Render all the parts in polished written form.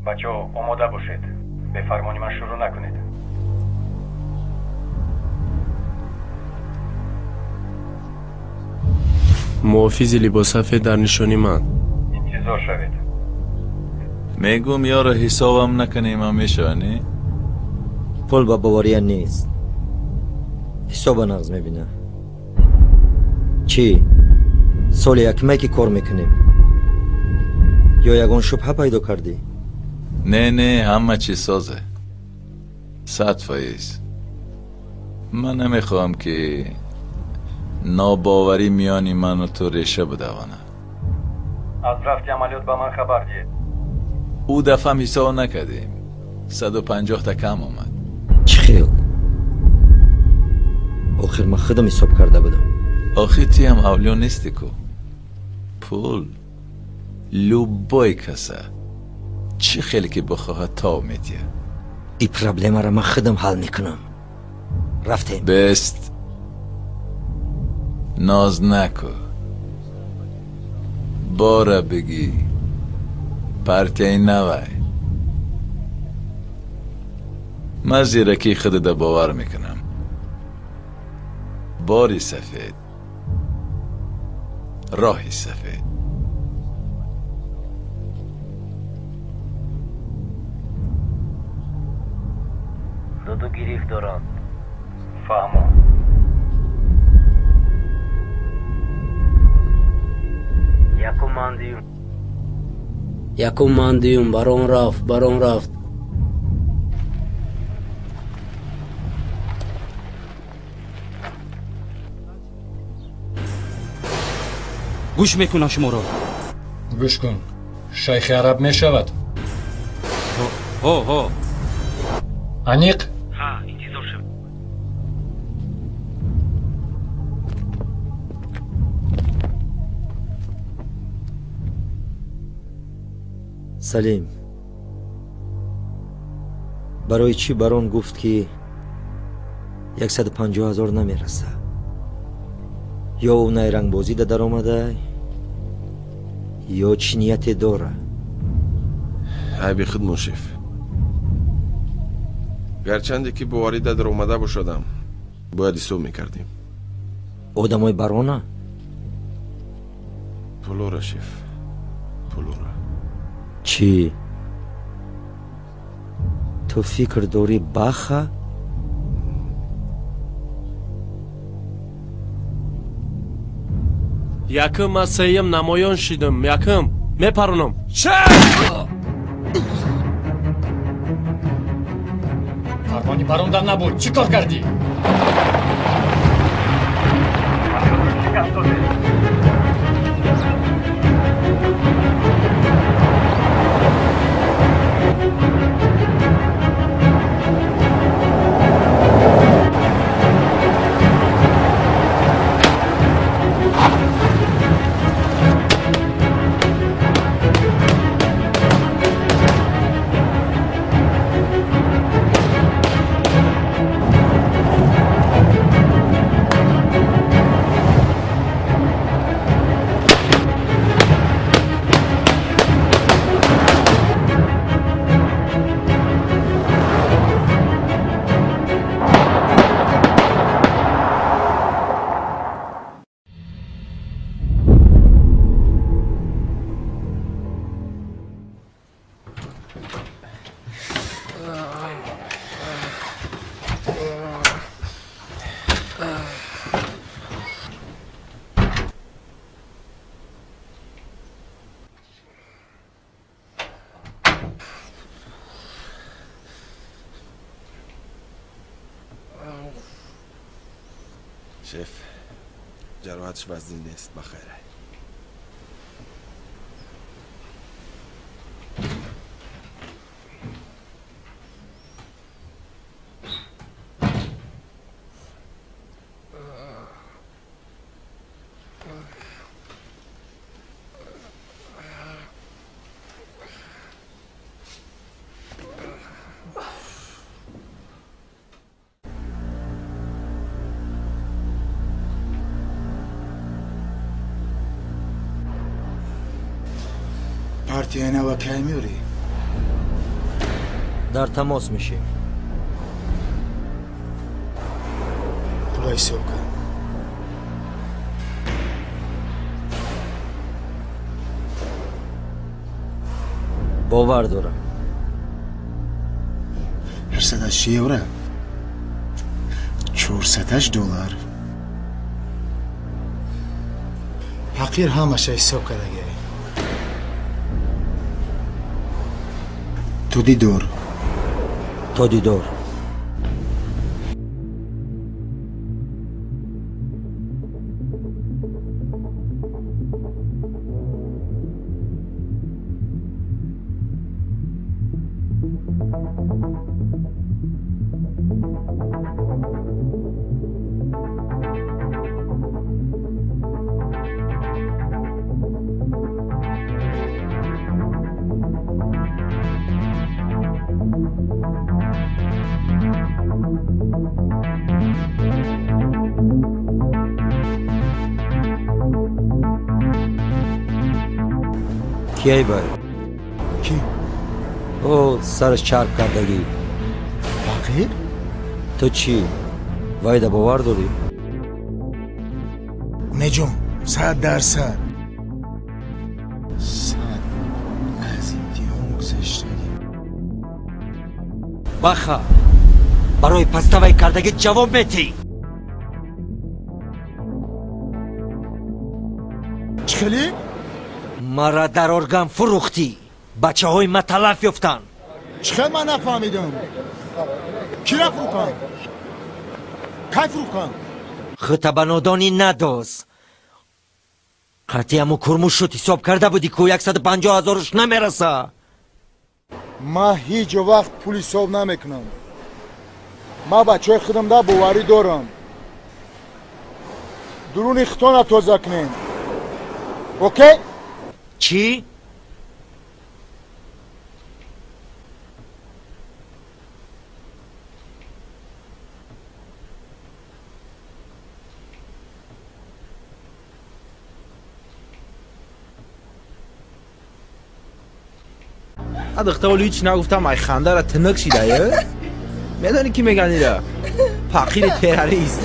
Бачаҳо, омода бошед. Бефармони ман шурӯъ накунед. Муҳофизи либосафед дар нишони ман. Интизор шавед. Мегум ёро ҳисобам накунем ҳам мешава, не? Пул ба бовария нест. Ҳисоба нағз мебина. Чӣ? Соли якме ки кор мекунем. Ё ягон шубҳа пайдо кардӣ? Не, не, ҳама чиз созе. 100%. Ман намехоҳам ки нобоварӣ миёни ману ту реша бидавонад. Аз рафти амалиёт ба ман хабар диҳед. Ӯ дафъам ҳисоб накардем. 150 та кам омад. Чӣ хел? Охир ман худам ҳисоб карда будам. Охир тиам авлиё нестӣ ку. Пул любой каса чӣ хеле ки бихоҳад тов медиҳад. И проблемаро ман худам ҳал мекунам. Рафтем. Бест. Ноз наку. Бора бигӣ. Партияи навай. Ман зиракии худада бовар мекунам. Бори сафед, роҳи сафед. Дуду гирифт доранд. Фаҳмо. Якум ман дуюм, барон рафт, барон рафт. Гӯш мекунам шуморо. Гӯш кун. Шайхи араб мешавад? Ҳо, ҳо. Аниқ? Ҳа, интизор шав. Салим, барои чӣ барон гуфт ки 150 ҳазор намераса? Ё ӯ найрангбозӣ да даромада, ё чӣ нияте дора? Айби худ мушиф. Гарчанде ки боварӣ да даромада бошадам, бояд ҳисоб мекардем. Одамои барона? Пулора, шеф, пулора. Чӣ? Ту фикр дорӣ баха? Якум ман сеюм намоён шидам. Якум мепаронам. Фармони барондан набуд. Чӣ кор кардӣ? Шеф, ҷароҳатш вазнин нест, ба хайр. Партияи нава кай меёрӣ? Дар тамос мешем. Пула ҳисоб кун. Бовар дорам. 808 евро, 408 доллар. Ҳақир ҳамаша ҳисоб кардагӣ. То дидор. То дидор. Кияй бай? Ки? О, сараш чарб кардагӣ. Фақир? Ту чӣ? Вайда бовар дорӣ? Неҷон, 100%. 100 аз имтиҳон гузаштагӣ. Баха, барои паставай кардагӣ ҷавоб метӣ. Чӣ хелӣ? Мара дар орган фурӯхтӣ. Бачаҳои ма талаф ёфтанд. Чӣ хел ман нафаҳмидам? Кира фурӯхтам? Кай фурӯхтам? Хута ба нодонӣ надоз. Қатъи ҳамун курмушуд ҳисоб карда будӣ, ку 150 ҳазоруш намераса. Ман ҳеҷ вақт пул ҳисоб намекунам. Ман бачаҳои худамда боварӣ дорам. Дуруни хитона тоза кунем. Окей? Чӣ? Духта вале ҳеч нагуфтам, ай хандара тинак шидае. Медонӣ ки меган ира? Фақири террорист.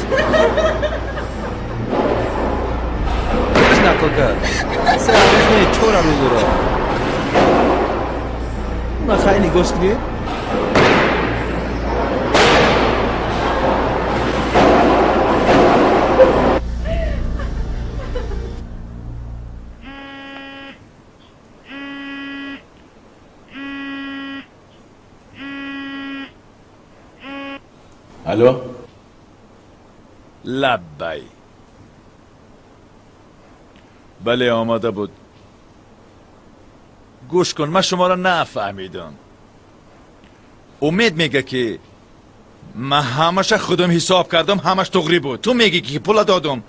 Ҳеч нақл кард. Се рӯз не, чора рӯз уро. Ма хай нигоҳ кунед. الو؟ لبی. بله آماده بود. گوش کن، من شما را نفهمیدم. امید میگه که من همش خودم حساب کردم، همش تغری بود. تو میگی که پول دادم.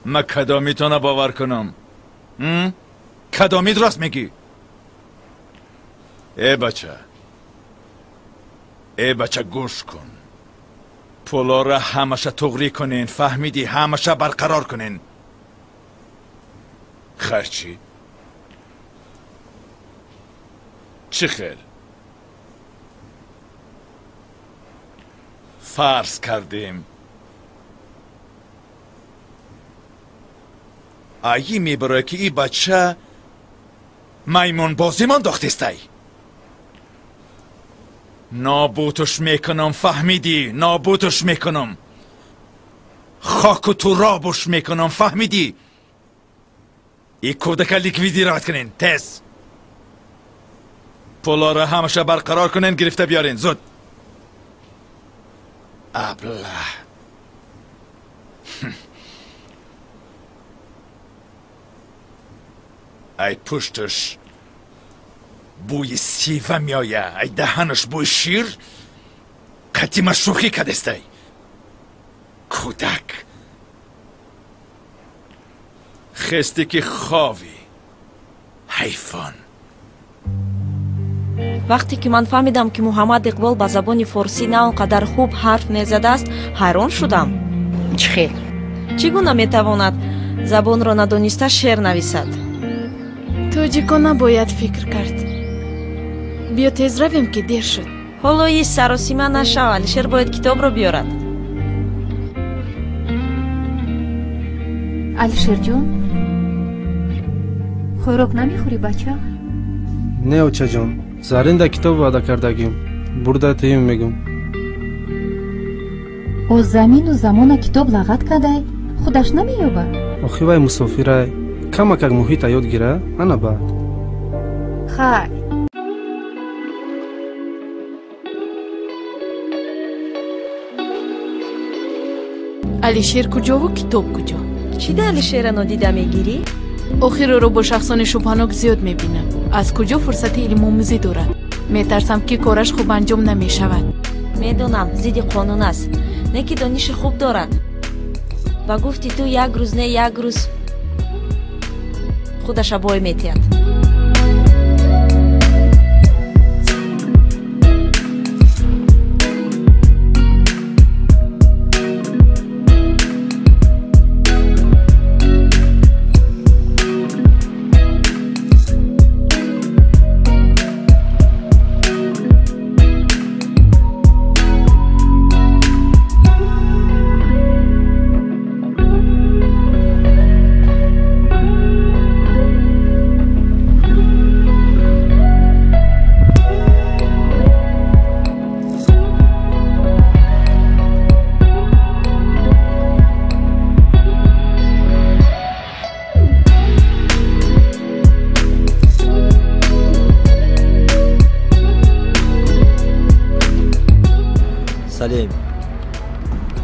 من کدامی تو باور کنم؟ کدامی درست میگی؟ ای بچه، ای بچه گوش کن. پولا را همشه تغری کنین، فهمیدی؟ همشه برقرار کنین. خرچی؟ چی خیر؟ فرض کردیم ایی میبره که ای بچه میمون بازیمان داختستی. نابودش میکنم، فهمیدی؟ نابودش میکنم. خاک و ترابش میکنم، فهمیدی؟ ای کودک لیکویدی کنین تز. پولا را همشه برقرار کنین، گرفته بیارین زود. ابله. ای پشتش بوی سیوه میآید، ای دهنش بوی شیر. قطی شوخی کدستی کودک. خستی که خاوی حیفان. Вақте ки ман фаҳмидам, ки Муҳаммад Иқбол ба забони форсӣ на он қадар хуб ҳарф мезадааст, ҳайрон шудам. Чӣ хел? Чӣ гуна метавонад забонро надониста шеър нависад? Тоҷикона бояд фикр кард. Биё тез равем, ки дер шуд. Ҳоло ис саросима нашав, Алишер бояд китобро биёрад. Алишерҷон, хӯрок намехӯрӣ, бача? Не, очаҷон, Заринда китоб ваъда кардагим, бурда тиюм мегум. О замину замона китоб лағат кадай, худаш намеёбад. Охи вай мусофирай, камакак муҳита ёд гира, ана баъд. Хай. Алишер куҷову китоб куҷо? Чӣ да Алишера нодида мегирӣ? Охир ӯро бо шахсони шубҳанок зиёд мебинам. Аз куҷо фурсати илмомӯзӣ дорад? Метарсам, ки кораш хуб анҷом намешавад. Медонам, зидди қонун аст, не ки дониши хуб дорад. Ба гуфти ту як рӯз не як рӯз худаша бой метиҳад. Салим,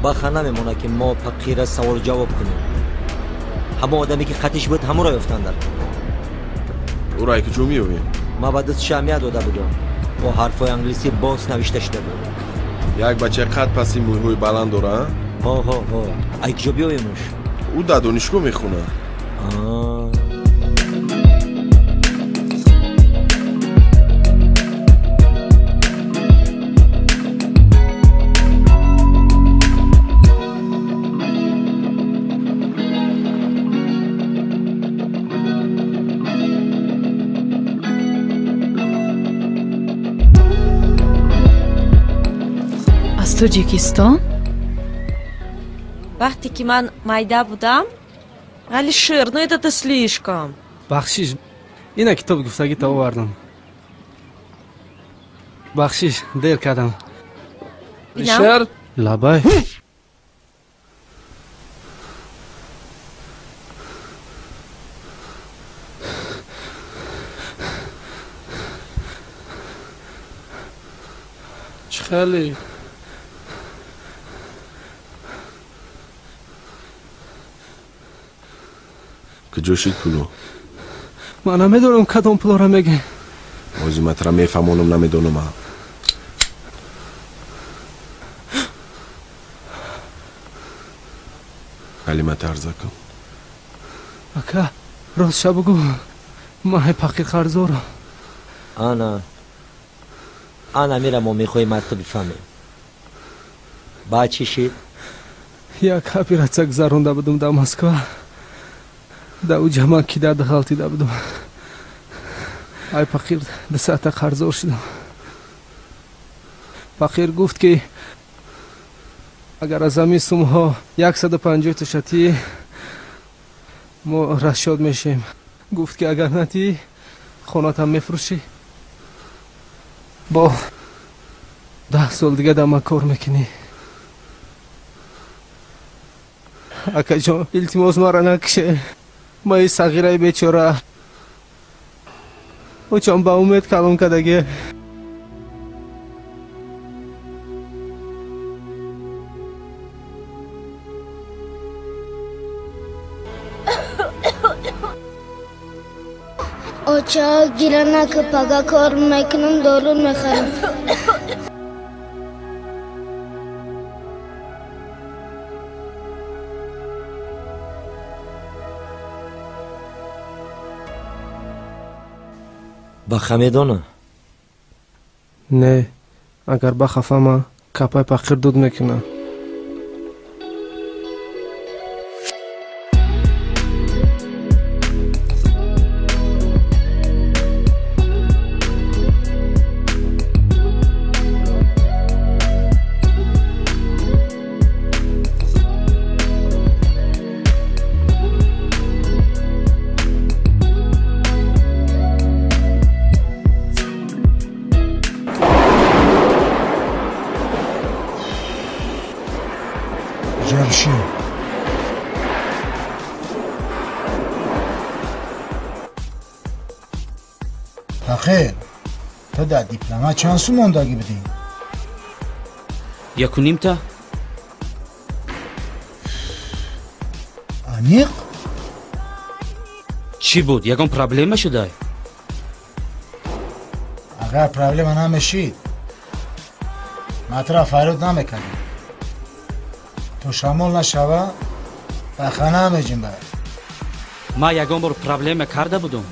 баха намемонад, ки мо пақира саволу ҷавоб кунем. Ҳамон одаме, ки қатиш буд, ҳамонро ёфтанд дар. Ӯро ай куҷо меёбем? Ман ба дастша аҳамият дода будам. Бо ҳарфҳои англисӣ боз навишта шуда буд. Як бачаи қад паси мӯйҳои баланд дора? Ҳо, ҳо, ҳо. Ай куҷо биёбемуш? Ӯ дар донишгоҳ мехонад. Тоҷикистон? Вақте ки ман майда будам, Алишер, ну это ты слишком. Бахшиш, ина китоб гуфтагита овардам. Бахшиш, дер кардам. Алишер? Лабай. Чӣ хеле? Куҷо шид пуло? Ман намедонам кадом пулоро мегӯем. Ози ман тра мефаҳмонам, намедонам. Калима тарза кун. Ака, ростша бугӯ, ман ҳай пақир қарздорам. Ана ана мера, мо мехоҳем аз ту бифаҳмем. Баъд чӣ шид? Як оператсия гузаронда будум дар Москва. Да уҷа ман ки дард ғалтида будум. Ай пақир 2 саата қарздор шудам. Пақир гуфт, ки агар аз ҳамин сумҳо 150 тушатӣ, мо расчёт мешем. Гуфт, ки агар натӣ, хонатам мефурӯшӣ, бо 10 сол дига дар ман кор мекунӣ. Акаҷон, илтимос, маро накише. Мои сағираи бечора, очам ба умед калон кардагӣ. Оча, гира нака, пага кор мекунам, дору мехарам. Баха медона? Не, агар баха фама, капай пақир дуд мекуна. бишин. Фақир, ту дар диплома чанд сум мондагӣ будӣ? 1.5 та. Аниқ? Чӣ буд, ягон проблема шудай? Агар проблема намешид, ман тура фарёд намекардам. То шамол нашава, ба хона меҷунбад. Ман ягон бор проблема карда будум?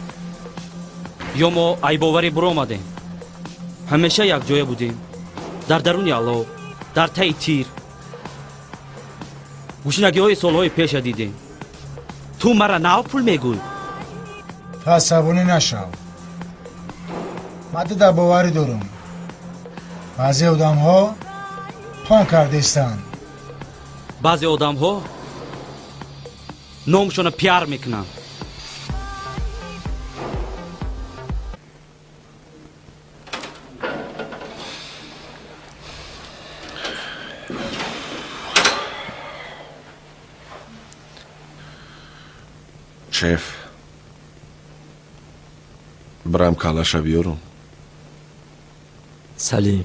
Ё мо айбоварӣ буромадем? Ҳамеша якҷоя будем, дар даруни алов, дар таи тир. Гушнагиҳои солҳои пеша дидем. Ту мара нав пул мегӯй? Ту асабонӣ нашав. Ман ту дар боварӣ дорам. Баъзе одамҳо пон кардаистанд. Баъзе одамҳо номшона пиар мекунанд. Шеф, бирам калаша биёрам? Салим,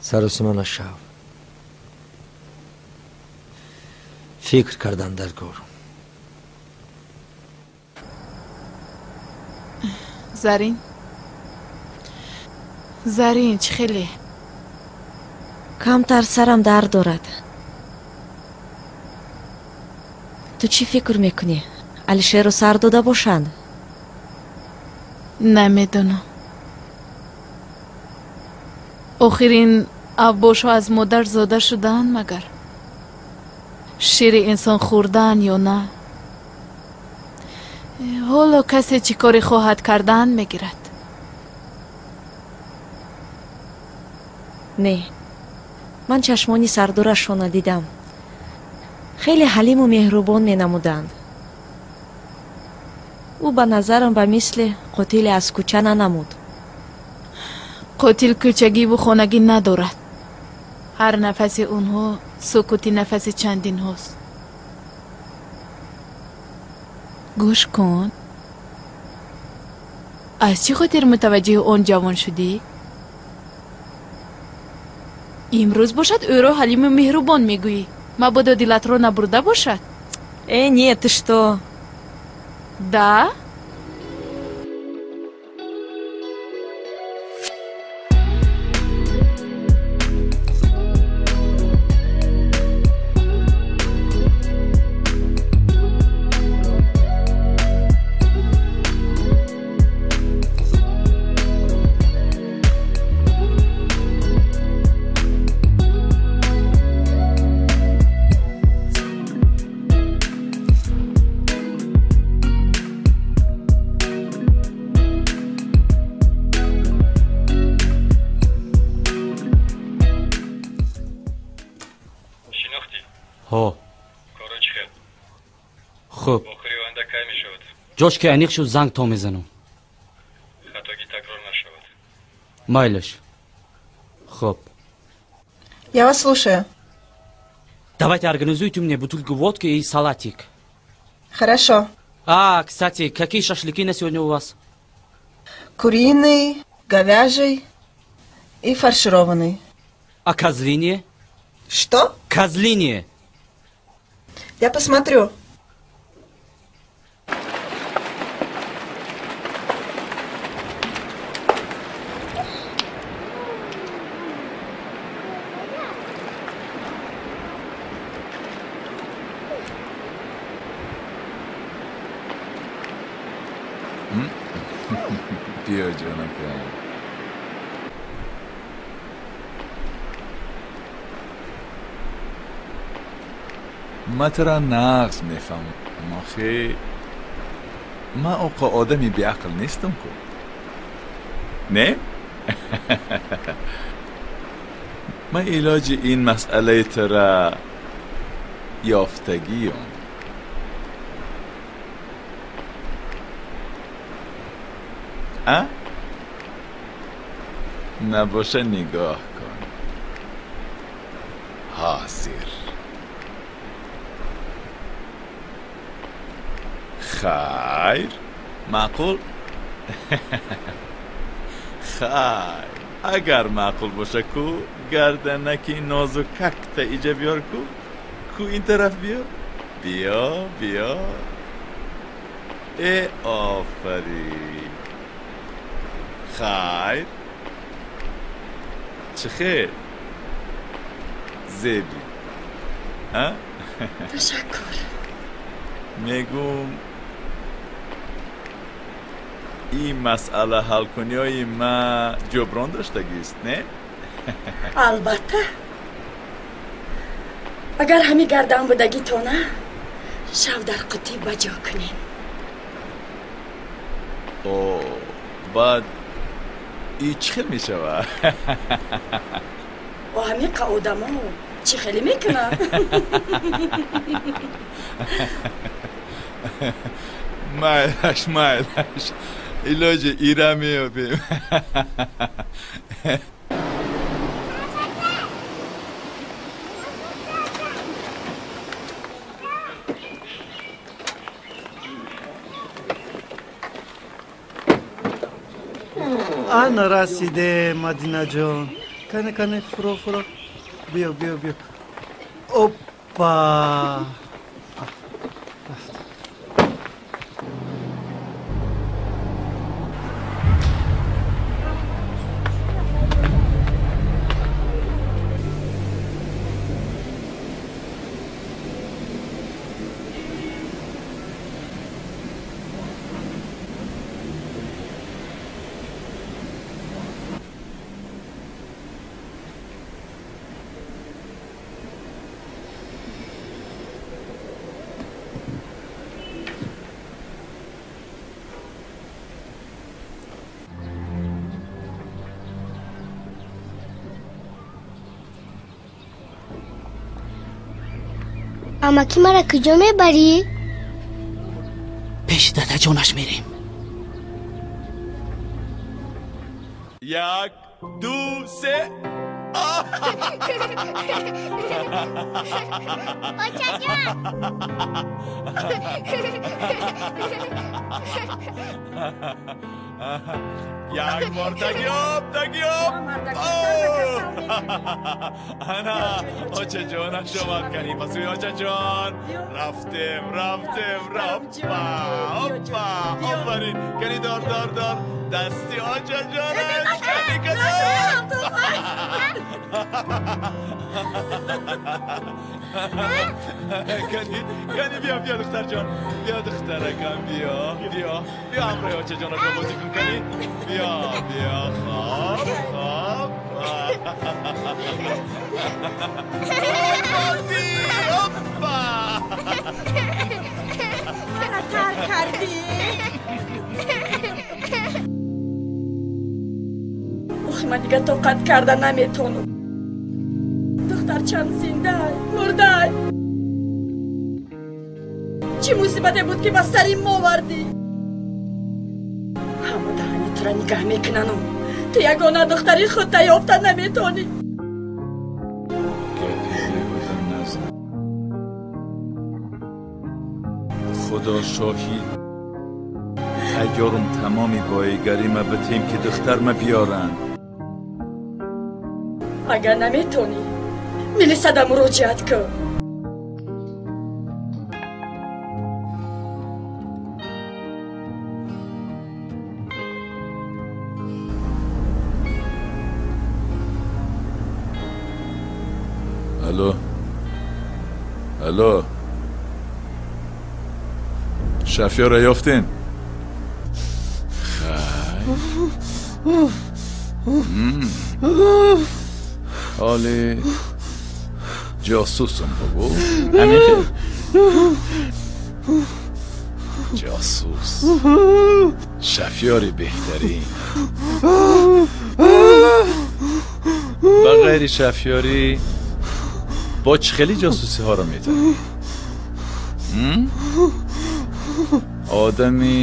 саросима нашав. Фикр кардан дар кор. Зарин, Зарин, чӣ хеле? Камтар сарам дард дорад. Ту чӣ фикр мекунӣ, Алишерро сар дода бошанд? Намедонам. Охирин авбошҳо аз модар зода шудаанд, магар шири инсон хӯрдаанд ё на? Ҳоло касе чӣ коре хоҳад кардан мегирад. Не, ман чашмони сардорашонро дидам. Хеле ҳалиму меҳрубон менамуданд. Ӯ ба назарам ба мисли қотиле аз кӯча нанамуд. Қотил кӯчагиву хонагӣ надорад. Ҳар нафаси онҳо сукути нафаси чандинҳост. Гӯш кун, аз чӣ хотир мутаваҷҷиҳи он ҷавон шудӣ? Имрӯз бошад, ӯро ҳалиму меҳрубон мегӯӣ. Мабодо дилатро набурда бошад? Э, нет, ты что? Да? Хуб, ҷош ки аниқ шуд, занг то мезанам. Хатогӣ такрор нашавад. Майлаш, хуб. Я вас слушаю. Давайте организуйте мне бутылку водки и салатик. Хорошо. А, кстати, какие шашлыки на сегодня у вас? Куриный, говяжий и фаршированный. А козлине? Что? Козлине. Я посмотрю. Биё, ҷонакам. Ман тура нағз мефаҳмам, охе. Ман оқо одами беақл нестам ку, не? Ман илоҷи ин масъалаи тура ёфтагиём. А набоша, нигоҳ кун, ҳозир. Хайр, маъқул? Хайр, агар маъқул боша ку гарданаки нозукакта иҷа биёр ку. Ку ин тараф биё. Биё, биё. Э, офарин. Хайр. Чӣ хел? Зеби. А? Ташаккур. Мегум ин масъала ҳалкуниҳои ма ҷуброн доштагист, не? Албатта. Агар ҳамин гардан будагитона шав дар қутӣ ба ҷо кунем. О, баъд и чӣ хел мешавад? О, ҳамин қа одамо чӣ хеле мекунанд? Майлаш, майлаш, илоҷи ира меёбем. Ана расиде, Мадинаҷон. Кане, кане, фуро, фуро. Биё, биё, биё. Оппа! Рафт. Амаки, мара куҷо мебарӣ? Пеши дадаҷонаш мерем. Як, ду, се. Очаҷон! Як бор тагиёб, тагиёб. Ана, очаҷонаш омад, кани ба сӯи очаҷон. Рафтем, рафтем, рафпа, оппа, офарин. Кани дор, дор, дор. Дасти очаҷонаш, кани кадом. Кани, кани, биё, биё, духтарҷон. Биё, духтаракам, биё, биё. Биё, ҳамроҳи очаҷонашро бозӣ кун, кани. Биё, биё, хоб, хоб. Бозӣ, оппа! Мара тар кардӣ. Охи, ман дига тоқат карда наметонам. Духтарчам зиндай, мурдай. Чӣ мусибате буд, ки ба сари мо овардӣ? Ҳама даҳани тура нигаҳ мекунану ту ягона духтари худта ёфта наметонӣ. Гапи беҳуда назан. Худо шоҳид, тайёрум тамоми боигарима битем, ки духтарма биёранд. Агар наметонӣ, милисада муроҷиат кун. Алло, алло, шафёра ёфтем? Хай, ҳоли ҷосусум богу, ҳамин хел ҷосус, шафёри беҳтарин. Ба ғайри шафёрӣ бо чӣ хели ҷосусиҳоро метавонӣ? Одами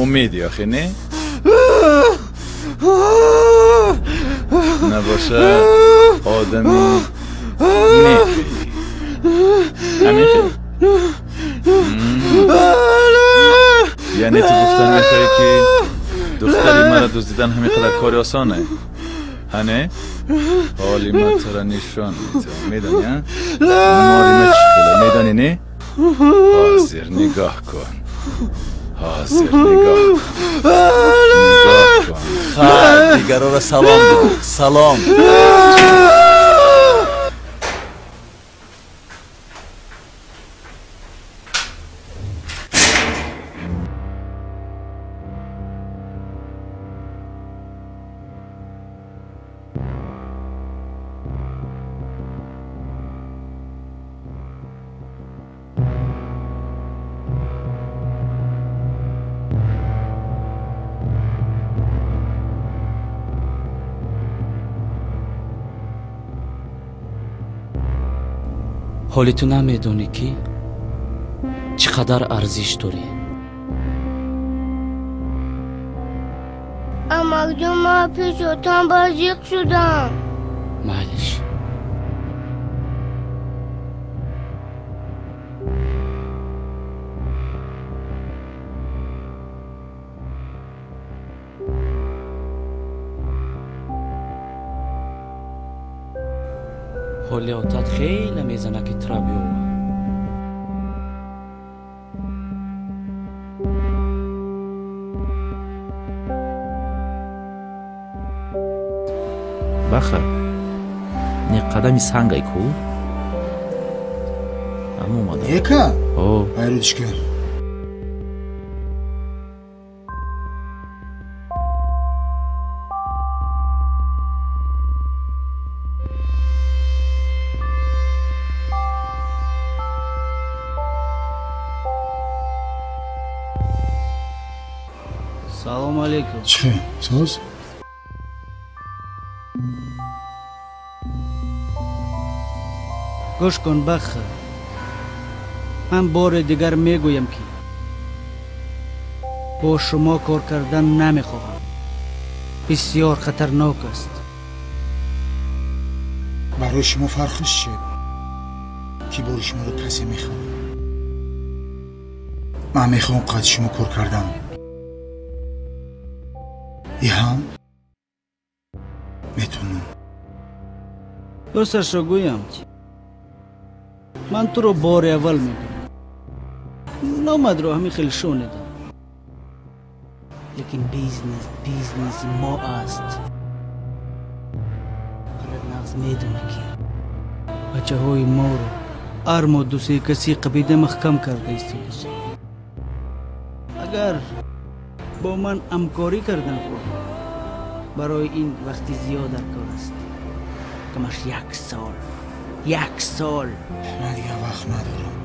умеди охе, не? Набоша одами некӣ. Ҳамин хел. Яъне ту гуфтан мехоҳӣ ки духтари маро дуздидан ҳамин қадар кори осоне? Ҳане? Ҳоли ман туро нишон медиҳам. Медонӣ, а? Мори ма чӣ хеле, медонӣ, не? Ҳозир нигоҳ кун. Ҳозир нигоҳ кун. Нигоҳ кун. Хайр, дигароро салом бигӯ. Салом. Ҳоли ту намедонӣ ки чӣ қадар арзиш дорӣ. Амакҷон, ман пеш отам базиқ шудам. Майлиш. Ҳоли отат хеле мезана ки тура биёва. Баха, не қадами сангай ку? Ам омада. Ека? О. Айрудишка. Салом алейкум. Чӣ? Соз? Гӯш кун, Баха. Ман бори дигар мегӯям ки бо шумо кор кардан намехоҳам. Бисёр хатарнок аст. Барои шумо фарқиш чӣ? Ки бори шуморо касе мехоҳад? Ман мехоҳам қадри шумо кор кардан. И ҳам метавонам. Росташро гӯям, ман туро бори аввал мебинам. Номадро ҳамин хел шунидам. Лекин бизнес бизнеси мо аст. Худат нағз медонӣ ки бачаҳои моро армо дусе каси қабида маҳкам карда истода. Агар бо ман ҳамкорӣ кардан хоҳӣ, барои ин вақти зиёд дар кор аст. Камаш як сол. Як сол. Ман дигар вақт надорам.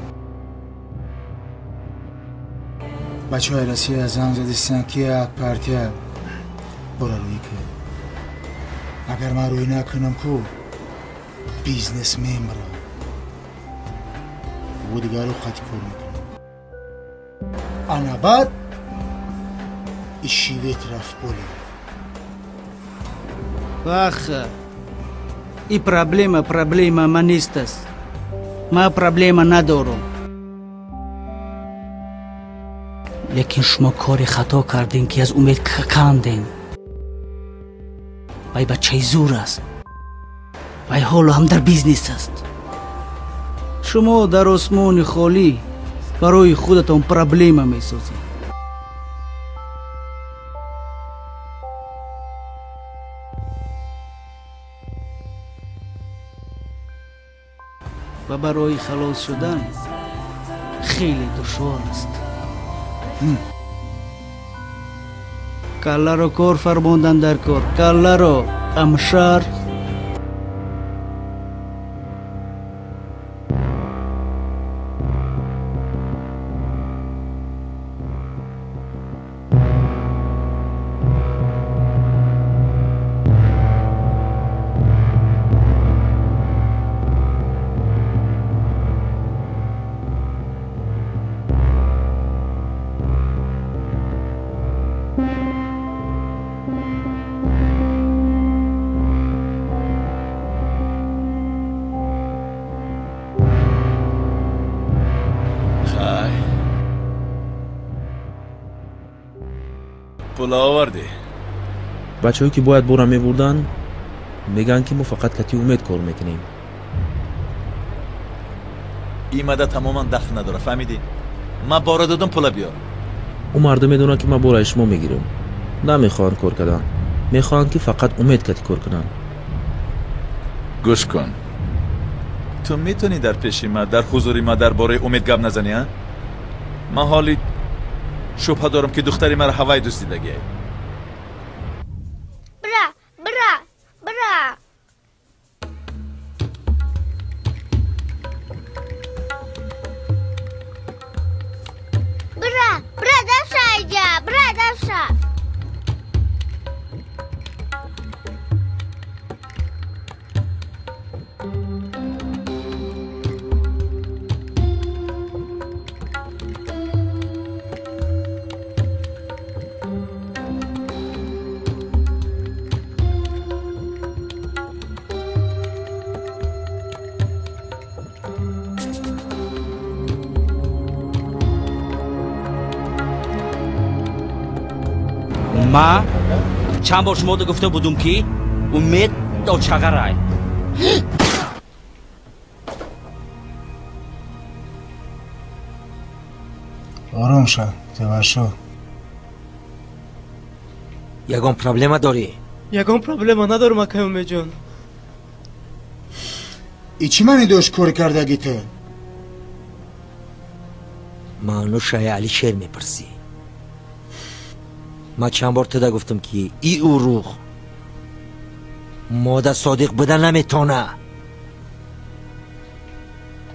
Бачаҳои Россия занг задистанд ки як партия бора рӯӣ кар. Агар ман рӯӣ накунам ку бизнес мемирад. Ӯ дигарро қатъи кор мекунад. Ана баъд ищи ветра в поле. Баха, и проблема проблема ман нест аст. Ман проблема надорам. Лекин шумо кори хато кардем ки аз умед кандем. Вай бачаи зур аст. Вай ҳоло ҳам дар бизнес аст. Шумо дар осмони холӣ барои худатон проблема месозед. Ва барои халос шудан хеле душвор аст. Калларо кор фармондан дар кор, калларо амшар. Пула овардӣ? Бачаҳое ки бояд бора мебурданд, мегӯянд ки мо фақат кати Умед кор мекунем. Ин мада тамоман дахл надора, фаҳмидӣ? Ман бора додам, пула биёр. Ӯ мардум медонад ки ман бораи шумо мегирам. Намехоҳанд кор кардан, мехоҳанд ки фақат Умед кати кор кунанд. Гӯш кун, ту метавонӣ дар пеши ма, дар ҳузури ма дар бораи Умед гап назанӣ, а? Ман ҳоли шубҳа дорам ки духтари маро ҳавай дуздидагиай. Бра, бра, бра. Бра, бра, давша айҷа, бра, давша. Ма чанд бор шумода гуфта будум ки Умед очағарай. Ором ша, Зеваршо. Ягон проблема дорӣ? Ягон проблема надорам, акай Умедҷон. И чӣ маъне дошт кор кардаги ту? Маънушаи Алишер мепурсӣ. Ман чанд бор туда гуфтам ки и уруғ мода содиқ буда наметона.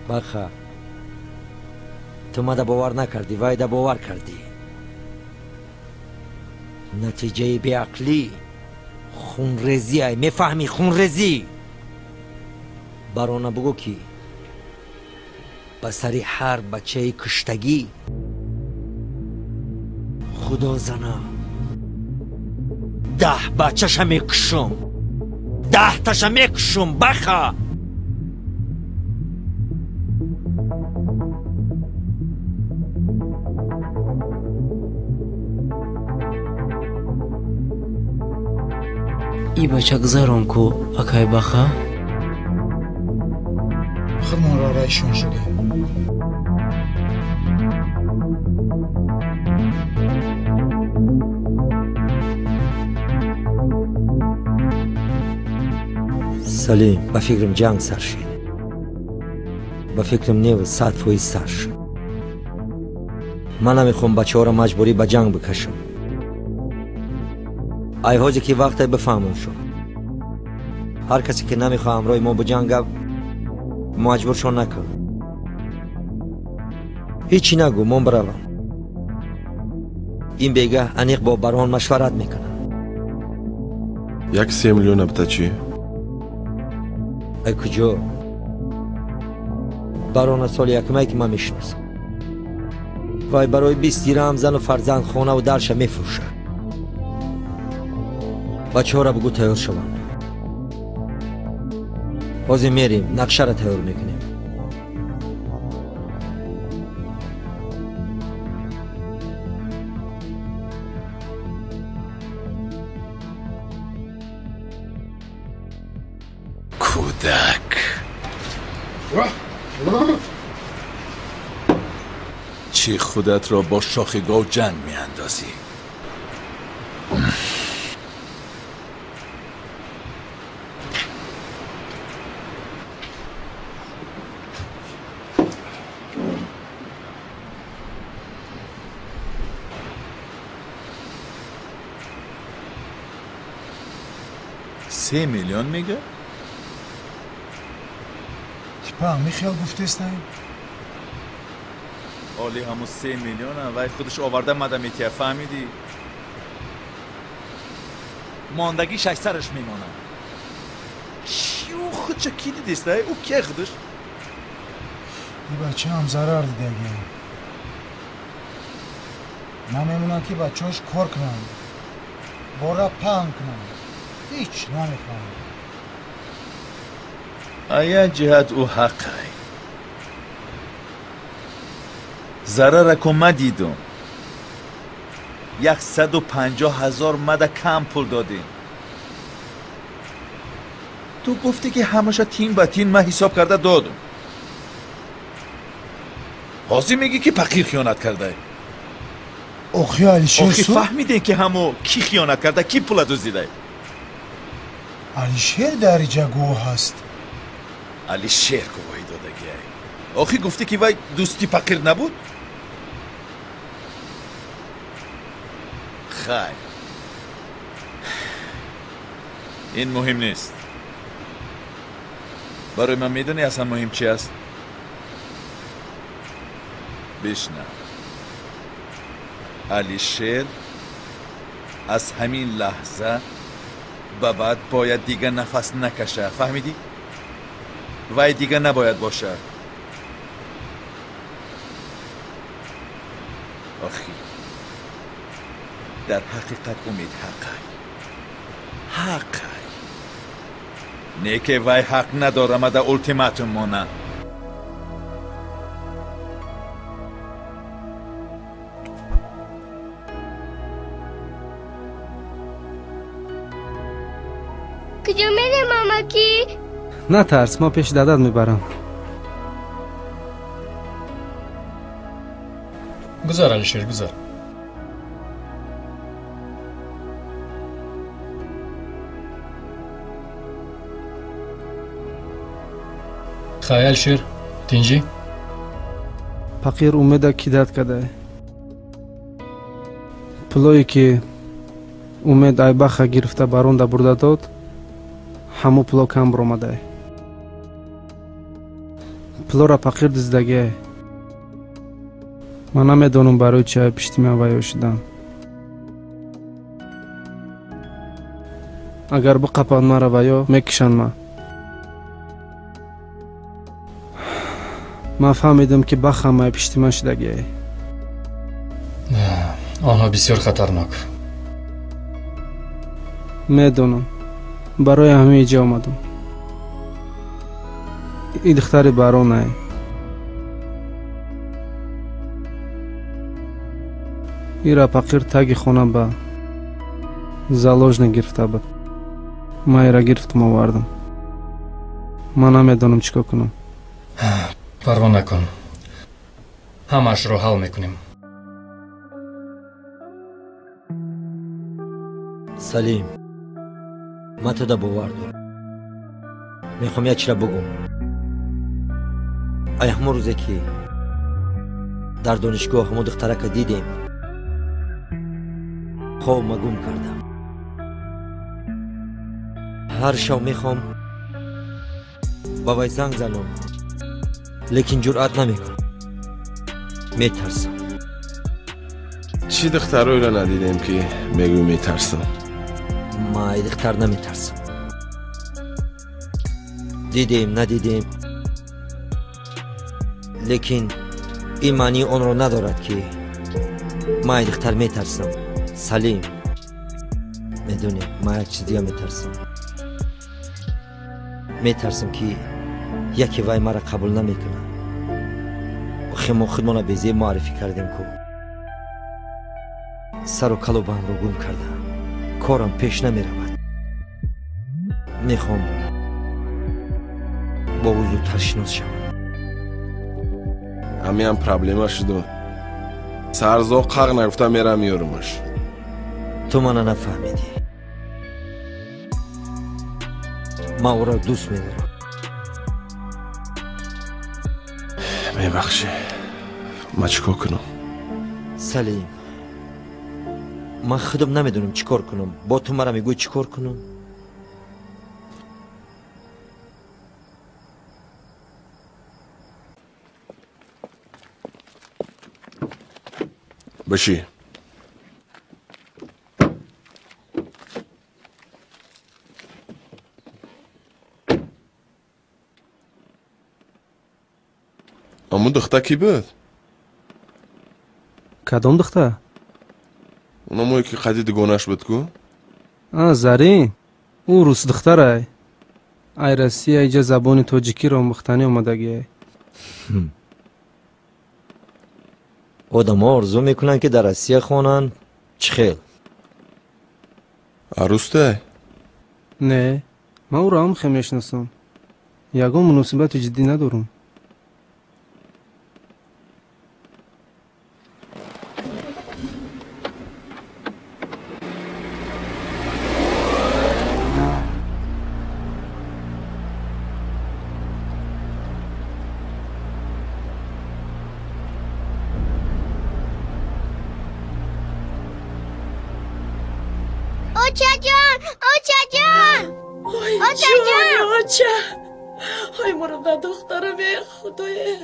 Баха, ту мада бовар накардӣ, вайда бовар кардӣ. Натиҷаи беақлӣ хунрезӣ ай, мефаҳмӣ? Хунрезӣ. Барона бугӯ ки ба сари ҳар бачаи куштагӣ худо зана 10 бачаша мекушум, 10таша мекушум. Баха, и бача гузарон ку, акай Баха. Худмонро райшон шудем. Салим, ба фикрам ҷанг сар шид. Ба фикрам нев 100% сар шуд. Ман намехоҳам бачаҳоро маҷбурӣ ба ҷанг бикашам. Ай ҳозе ки вақте бифаҳмам шуд. Ҳар касе ки намехоҳад ҳамроҳи мо биҷангад, маҷбуршон накун. Ҳечи нагӯ, мон биравам. Ин бегаҳ аниқ бо Барҳон машварат мекунам. Як 3 миллиона бита чӣ? Ай куҷо? Барона соли якумае ки ман мешиносам. Вай барои 20 дирам зану фарзанд, хонаву дарша мефурӯшад. Бачаҳоро бугӯ тайёр шаванд. Ҳозир мерем, нақшаро тайёр мекунем. Кӯдак, чӣ худатро бо шохи гов ҷанг меандозӣ? Се миллион мега? Типа михел гуфтестай? Оли ҳамун 3 миллиона вай худаш оварда мада метия, фаҳмидӣ? Мондагӣ шашсараш мемонад. Чӣ ӯ худша ки дидестай? Ӯ кия худаш? И бачаам зарар дидаги. Намемонад ки бачаҳош кор кунанд, бора паҳн кунанд. Ҳеҷ намефаҳмам. Ая ҷиҳат ӯ ҳаққай. Зарарако ма дидум. 150 000 мада кам пул додем. Ту гуфтӣ ки ҳамаша тин ба тин ман ҳисоб карда додум. Ҳозир мегӣ ки пақир хиёнат карда. Охи Алишер охи фаҳмидем ки ҳамо кӣ хиёнат карда, кӣ пула дуздида. Алишер дар иҷа гувоҳ аст. Алишер гувоҳӣ додагиай. Охи гуфтӣ ки вай дӯсти пақир набуд? Хайр, ин муҳим нест. Барои ман медонӣ аслан муҳим чи аст? Бишнав, Алишер аз ҳамин лаҳза ба баъд бояд дига нафас накаша. Фаҳмидӣ? Вай дига набояд бошад. Охи дар ҳақиқат умед ҳаққай, ҳаққай. Не ки вай ҳақ надорамада ултиматум монад. Куҷо мерем, амакӣ? Натарс, ман пеши дадат мебарам. Гузар, Алишер, гузар. Хай, Алишер, тинҷӣ? Пақир умеда кидат кадай. Пулое ки Умед Айбаха гирифта баронда бурда дод, ҳамо пуло кам баромадай. Пулора пақир дуздагиай. Ман намедонам барои чи ай пишти ман вайё шудам. Агар биқапанд мара вайё, мекушанд ман. Ман фаҳмидам ки бахам ай пишти ман шудагиай. Онҳо бисёр хатарнок. Медонам. Барои ҳамин иҷа омадам. И духтари баронай. Ира пақир таги хона ба заложник гирифта буд. Ман ира гирифтам овардам. Ман намедонам чӣ кор кунам. Парво накун, ҳамаашро ҳал мекунем. Салим, ман туда бовар дорам. Мехоҳам як чизро бугум. Ай ҳамон рӯзе ки дар донишгоҳ ҳамон духтарака дидем, хобма гум кардам. Ҳар шав мехоҳам ба вай занг занам, лекин ҷуръат намекунам, метарсам. Чӣ духтароеро надидем ки мегӯй метарсам? Ман ай духтар наметарсам. Дидем, надидем, лекин ин маънии онро надорад ки ман ай духтар метарсам. Салим, медонӣ, ман як чиз дига метарсам. Метарсам ки яке вай маро қабул намекунад. Охи мо худмона безеб муаррифӣ кардем ку. Сару калобамро гум кардам, корам пеш намеравад. Мехоҳам бо ӯ зудтар шинос шавам. Ҳамиам проблема шуду. Сарзо қақ нагуфта мерам меёрумаш. Ту мана нафаҳмидӣ. Ман ӯро дӯст медорам. Мебахшӣ, ман чӣ кор кунам? Салим, ман худам намедонам чӣ кор кунам. Бо ту мара мегӯӣ чӣ кор кунам? Бишӣ. Аммо духта кӣ буд? Кадом духта? Ономое ки қади дугонаш буд ку? А, Зарин. Ӯ рус духтарай. Ай Россия иҷа забони тоҷикиро омӯхтанӣ омадагиай. Одамҳо орзу мекунанд, ки дар Россия хонанд, Чӣ хел? Арӯстай? Не, ман ӯро ҳам хел мешиносам. Ягон муносибати ҷиддӣ надорам. Очаҷон, очаҷон, очаҷон, оча. Ой, мурда духтарам, худое.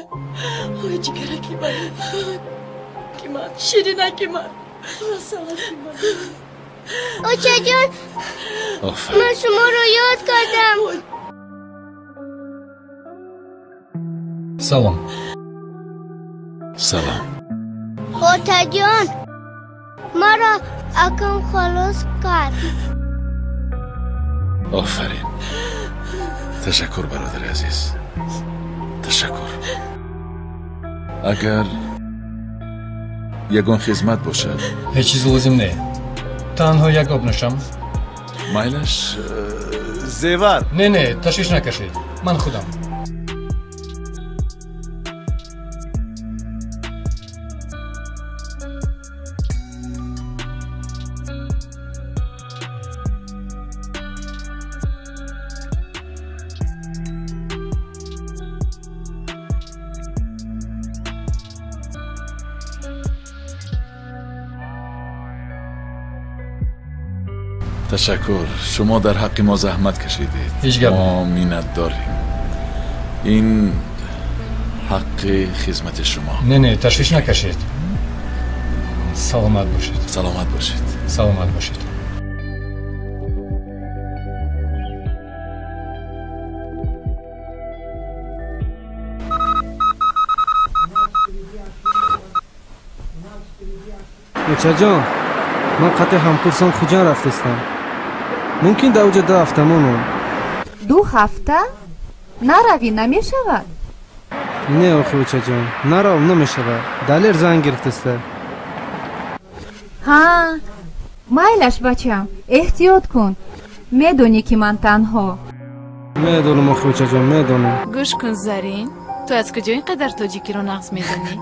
Ой, ҷигараки ман, ки ман, ширинаки ман, масалаки ман. Очаҷон, ман шуморо ёд кардам. Салом. Салом. Отаҷон, маро акам халос кард. Офарин. Ташаккур, бародари азиз, ташаккур. Агар ягон хизмат бошад. Ҳеҷ чиз лозим не, танҳо як об нӯшам. Майлаш, зевар. Не, не, ташвиш накашед, ман худам. Ташаккур, шумо дар ҳаққи мо заҳмат кашидед. Ҳеҷ гап. Мо миннатдорем. Ин ҳаққи хизмати шумо. Не, не, ташвиш накашед. Саломат бошед. Саломат бошед. Саломат бошед. Очаҷон, ман қатъи ҳамкурсам Хуҷанд рафтестам. Мумкин дар оҷа 2 ҳафта монам. 2 ҳафта? Наравӣ намешавад? Не, охи очаҷон, наравам намешавад. Далер занг гирифтеста. Ҳа, майлаш бачам, эҳтиёт кун. Медонӣ ки ман танҳо. Медонам, охи очаҷон, медонам. Гӯш кун, Зарин, ту аз куҷо ин қадар тоҷикиро нағз медонӣ?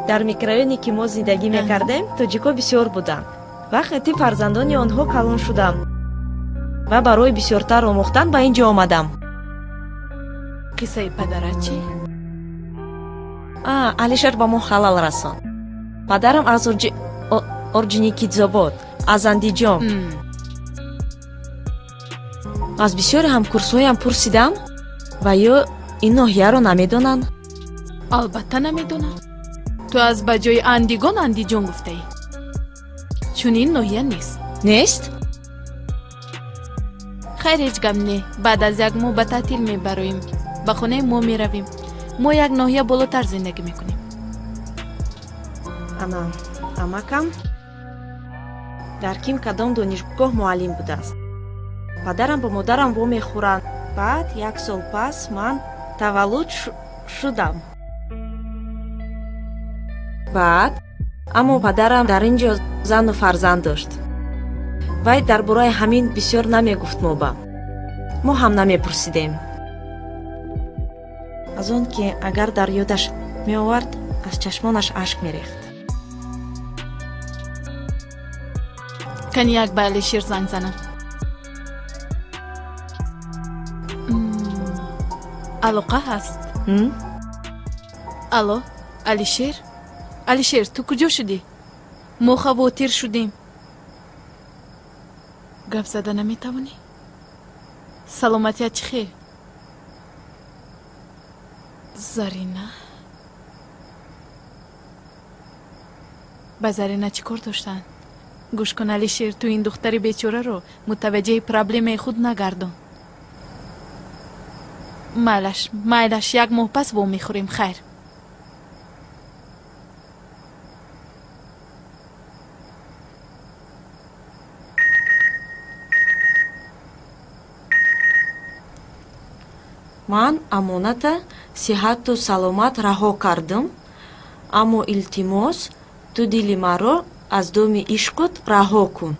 Дар микрорайоне ки мо зиндагӣ мекардем, тоҷикҳо бисёр буданд. Вақте фарзандони онҳо калон шудам ва барои бисёртар омӯхтан ба ин ҷо омадам. Қиссаи падарат чӣ? Алишер ба мо халал расонд. Падарам аз Орҷуникидзобод, аз Андиҷон. Аз бисёри ҳамкурсҳоям пурсидам ва ё ин ноҳияро намедонанд. Албатта намедонанд. Ту аз ба ҷои Андигон Андиҷон гуфтаӣ. Чунин ноҳия нест. Нест? Хайр, ҳеҷ гап не. Баъд аз 1 моҳ ба таътил мебароем. Ба хонаи мо меравем. Мо як ноҳия болотар зиндагӣ мекунем. Ана, амакам дар ким кадом донишгоҳ муаллим будааст. Падарам бо модарам вомехӯранд. Баъд 1 сол пас ман таваллуд шудам. Баъд аммо падарам дар ин ҷо зану фарзанд дошт. Вай дар бораи ҳамин бисёр намегуфт мо ба. Мо ҳам намепурсидем. Аз он ки агар дар ёдаш меовард, аз чашмонаш ашк мерехт. Кани як ба Алишер занг занам. Алоқа ҳаст? Алло, Алишер? Алишер, ту куҷо шудӣ? Мо хавотир шудем. Гап зада наметавонӣ? Саломатият чӣ хел? Зарина? Ба Зарина чӣ кор доштанд? Гӯш кун, Алишер, ту ин духтари бечораро мутаваҷҷеҳи проблемаи худ нагардон. Майлаш, майлаш, 1 моҳ пас вомехӯрем, хайр. Ман амоната сиҳату саломат раҳо кардам, аммо илтимос, ту дили маро Аз доми ишқут раҳо кун.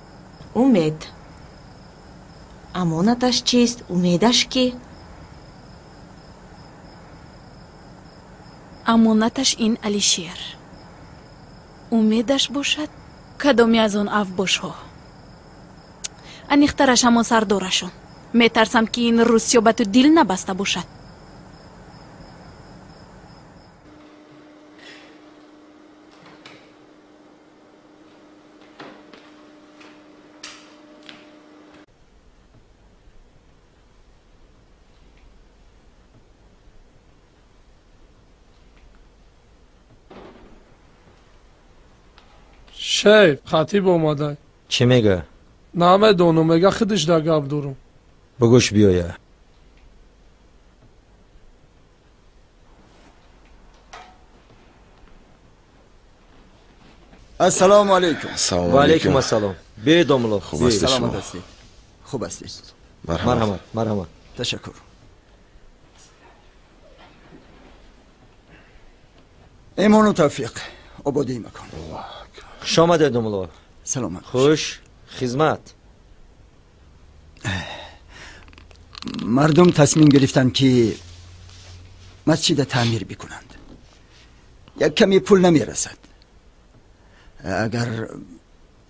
Умед. Амонаташ чист? Умедаш кӣ? Амонаташ ин Алишер. Умедаш бошад кадоме аз он авбошҳо. Аниқтараш ҳамон сардорашон. Метарсам, ки ин русиё ба ту дил набаста бошад. Шейф, хатиб омада. Чӣ мега? Намедонам, мега худаш да гап дорум. Бугӯш биёя. Ассалому алайкум. Ва алайкум ассалом. Биёед, домулло. Хуб ҳастед шумо? Саломат ҳастед? Хуб ҳастед? Марҳамат, марҳамат. Ташаккур. Имону тавфиқ, ободии макон. Хуш омадед, домулло. Саломат. Хуш хизмат. Мардум тасмим гирифтанд, ки масҷида таъмир бикунанд. Як каме пул намерасад. Агар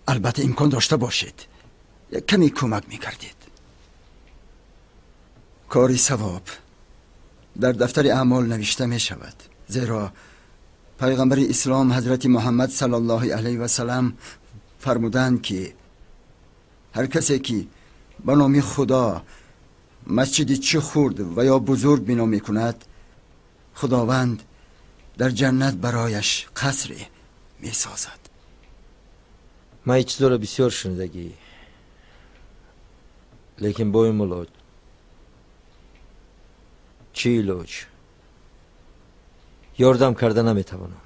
албатта имкон дошта бошед, як каме кӯмак мекардед. Кори савоб дар дафтари аъмол навишта мешавад, зеро пайғамбари ислом ҳазрати Муҳаммад саллаллоҳу алайҳи васалам фармуданд, ки ҳар касе ки ба номи Худо масҷиди чӣ хурд ва ё бузург бино мекунад, Худованд дар ҷаннат барояш қасре месозад. Ман ин чизоро бисёр шунидагӣ, лекин бо ин мулло чӣ илоҷ, ёрдам карда наметавонам.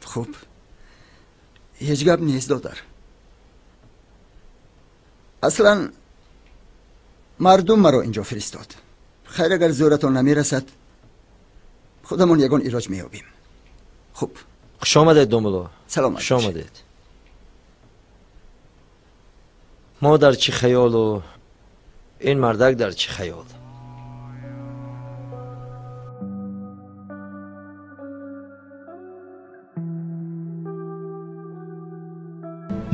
Хуб, ҳеҷ гап нест, додар. Аслан мардум маро инҷо фиристод. Хайр, агар зӯратон намерасад, худамон ягон илоҷ меёбем. Хуб. Хуш омадед, домулло. Саломат. Хуш омадед. Мо дар чӣ хаёлу ин мардак дар чӣ хаёл.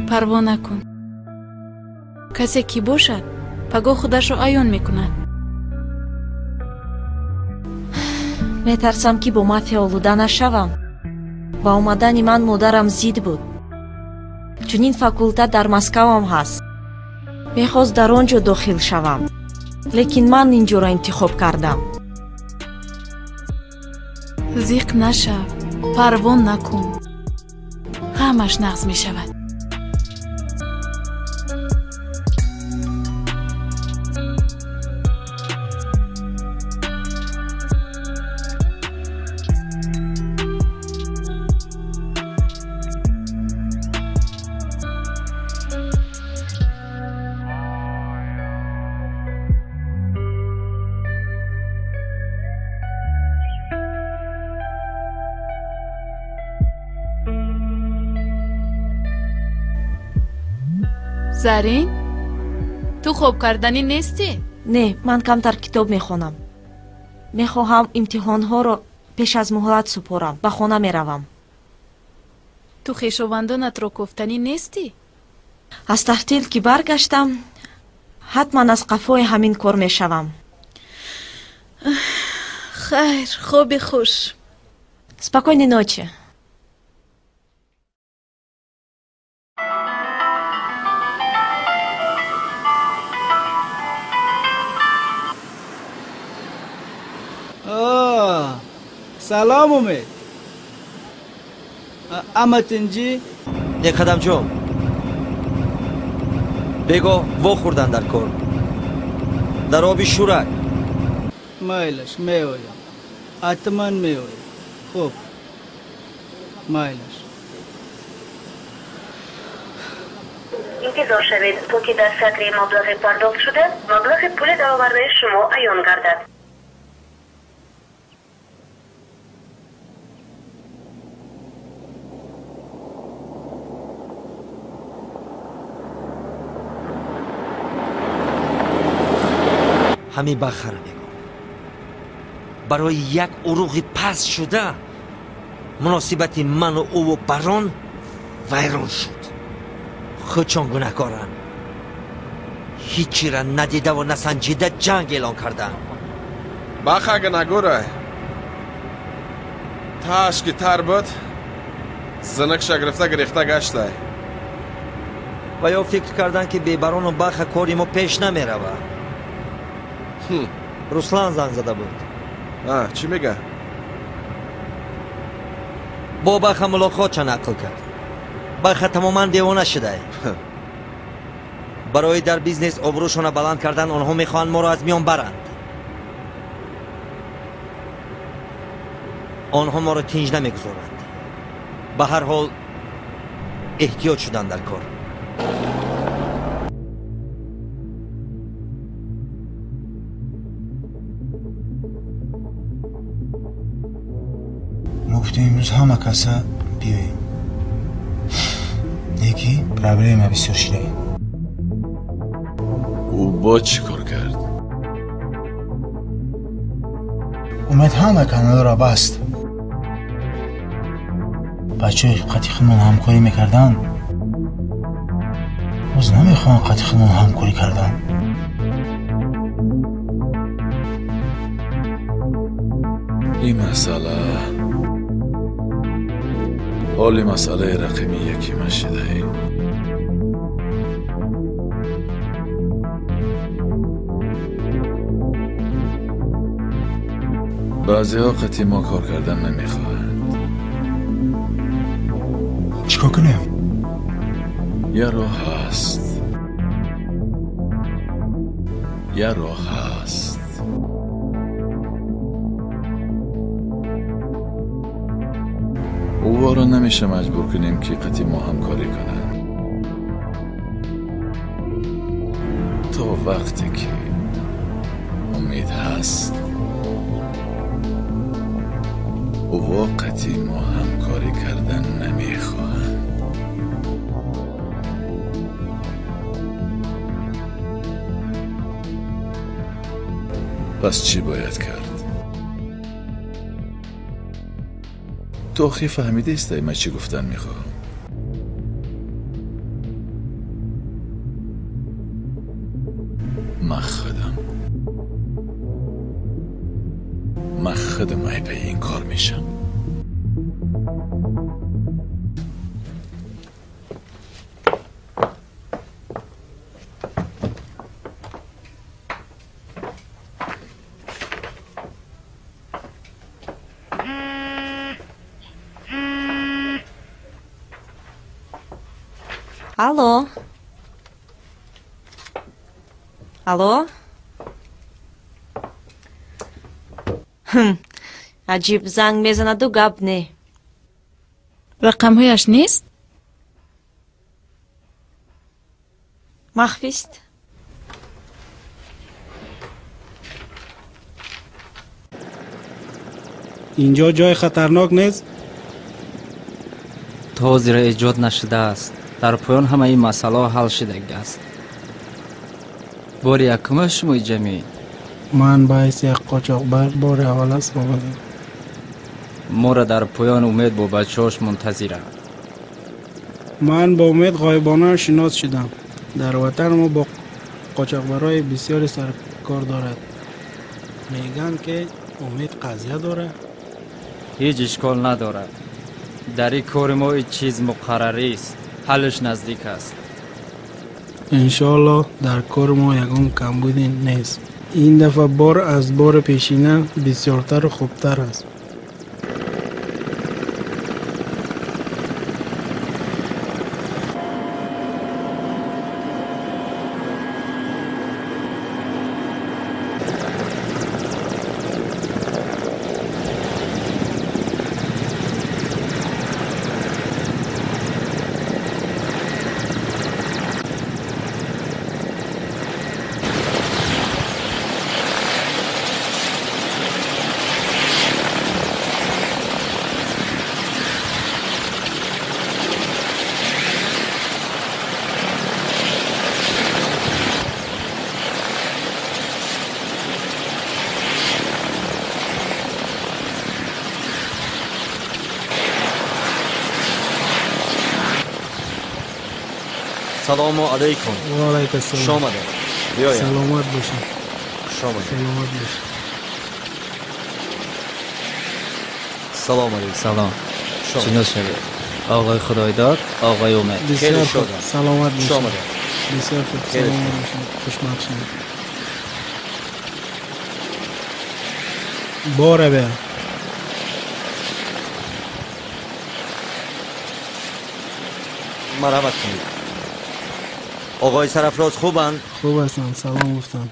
Парво накун. Касе ки бошад, пагоҳ худашро аён мекунад. Метарсам, ки бо мафия олуда нашавам. Ба омадани ман модарам зид буд. Чунин факултат дар Москавам ҳаст. Мехост дар он ҷо дохил шавам, лекин ман ин ҷоро интихоб кардам. Зиқ нашав, парво накун. Ҳамаш нағз мешавад. Зарин, ту хоб карданӣ нестӣ? Не, ман камтар китоб мехонам. Мехоҳам имтиҳонҳоро пеш аз муҳлат супорам. Ба хона меравам. Ту хешовандонатро кофтанӣ нестӣ? Аз таҳтил ки баргаштам, ҳатман аз қафои ҳамин кор мешавам. Хайр, хоби хуш. Спокойной ночи. Салом, Умед. Ама тинҷӣ? Не, Қадамҷон, бегоҳ вохӯрдан дар кор, дар оби шӯрак. Майлаш, меоям, ҳатман меоям. Хуб, майлаш. Интизор шавед, то ки дар сатри маблағи пардохтшуда маблағи пули даровардаи шумо аён гардад. Ҳамин Бахара мегӯ. Барои як уруғи паст шуда муносибати ману ӯву Барон вайрон шуд. Худшон гунаҳкоранд. Ҳичира надидаву насанҷида ҷанг эълон карданд. Баха гунагурай. Тааш ки тар буд, зинакша гирифта гирифта гаштай. Ва ё фикр карданд, ки бебарону Баха кори мо пеш намеравад. Руслан занг зада буд. Чӣ мега? Бо Баха мулоқотша нақл кард. Баха тамоман девона шудай. Барои дар бизнес обрӯшона баланд кардан онҳо мехоҳанд моро аз миён баранд. Онҳо моро тинҷ намегузоранд. Ба ҳар ҳол эҳтиёт шудан дар кор. Мо гуфтем имрӯз ҳама каса биёем. Неки проблема бисёр шидаем. Ӯ бо чӣ кор кард? Умед ҳама каналро баст. Бачаҳое ки қати худмон ҳамкорӣ мекарданд, боз намехоҳанд қати худмон ҳамкорӣ кардан. Ин масъала ҳоли масъалаи рақами якима шидаем. Баъзеҳо қати мо кор кардан намехоҳанд. Чӣ кор кунем? Я роҳ ҳаст. Я роҳ ҳаст. Ӯро намеша маҷбур кунем, ки қати мо ҳамкорӣ кунанд. То вақте ки умед ҳаст, ӯ қати мо ҳамкорӣ кардан намехоҳанд. Пас чӣ бояд кард? Ту охир фаҳмидаистай ман чӣ гуфтан мехоҳам? Ман худам айпаи ин кор мешам. Алло. Алло. Аҷиб, занг мезанаду гап не. Рақамҳояш нест? Махфист. Инҷо ҷои хатарнок нест? То ҳозира эҷод нашудааст. Дар поён ҳамаи масъалаҳо ҳал шудагиаст. Бори якума шумо иҷа меоед? Ман ба ҳайси як қочоқбар бори аввал аст омадам. Моро дар поён Умед бо бачаҳош мунтазиранд. Ман бо Умед ғоибона шинос шудам. Дар ватан мо бо қочоқбарҳои бисёре саркор дорад. Мегӯянд, ки Умед қазия дорад. Ҳеҷ ишкол надорад. Дар ин кори мо ҳеҷ чиз муқаррарист. Ҳаллаш наздик аст. Иншоаллоҳ дар кори мо ягон камбуде нест. Ин дафъа бор аз бори пешина бисёртару хубтар аст. Салому алейкум. Ва алейкум ассалом. Хуш омадед. Биёед. Саломат бошед. Хуш омадед. Саломат бошед. Салом алейкум. Салом. Шинос шавед. Оғои Худойдод, оғои Умед. Бисёр хуб. Саломат бошед. Хуш омадед. Бисёр хуб. Саломат бошед. Хушбахт шавед. Бора бия. Марҳамат кунед. Оғои Сарафроз хубанд? Хуб ҳастанд, салом гуфтанд.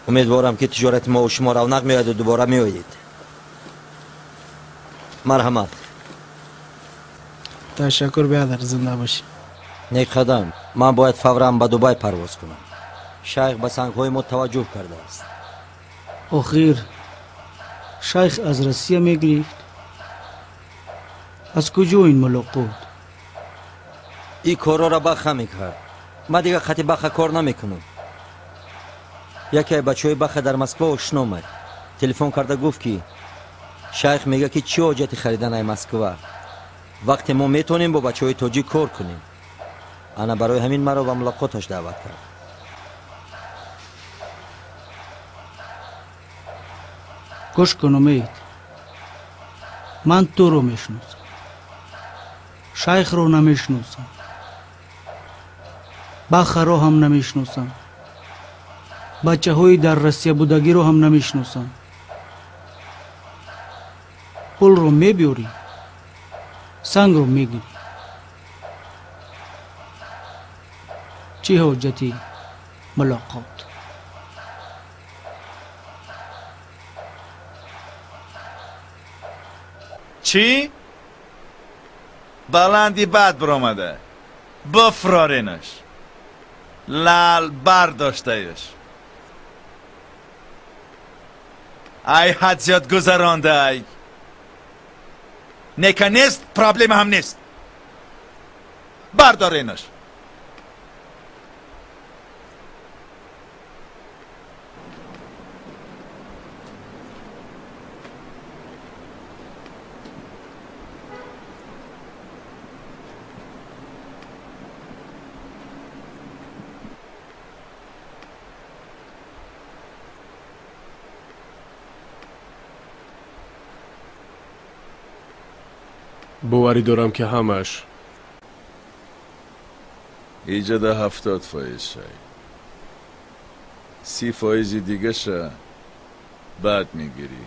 Умедворам ки тиҷорати мо шумо равнақ меояду дубора меоед. Марҳамат. Ташаккур биадар, зинда бошӣ. Нек қадам, ман бояд фавран ба Дубай парвоз кунам. Шайх ба сангҳои мо таваҷҷӯҳ кардааст. Охир шайх аз Россия мегирифт. Аз куҷо ин мулоқот? Ин корҳоро Баха мекард. Ман дигар хати Баха кор намекунам. Яке аз бачаҳои Баха дар Москва ошно омад. Телефон карда гуфт ки шайх мегӯяд ки чӣ ҳоҷати харидан ай Москва. Вақте мо метавонем бо бачаҳои тоҷик кор кунем. Ана барои ҳамин маро ба мулоқоташ даъват кард. Гӯш кун, Умед. Ман туро мешиносам. Шайхро намешиносам. Бахаро ҳам намешиносам. Бачаҳои дар Россия будагиро ҳам намешиносам. Пулро мебиёрӣ, сангро мегирӣ. Чӣ ҳоҷати мулоқот? Чӣ? Баланди бад баромада. Бифроренаш. Лал бардоштаеш. Ай ҳад зиёд гузаронда ай. Нека нест, проблема ҳам нест. Бардоренаш. Боварӣ дорам ки ҳамаш. Иҷода 70% шай. 30% дигаша баъд мегирӣ.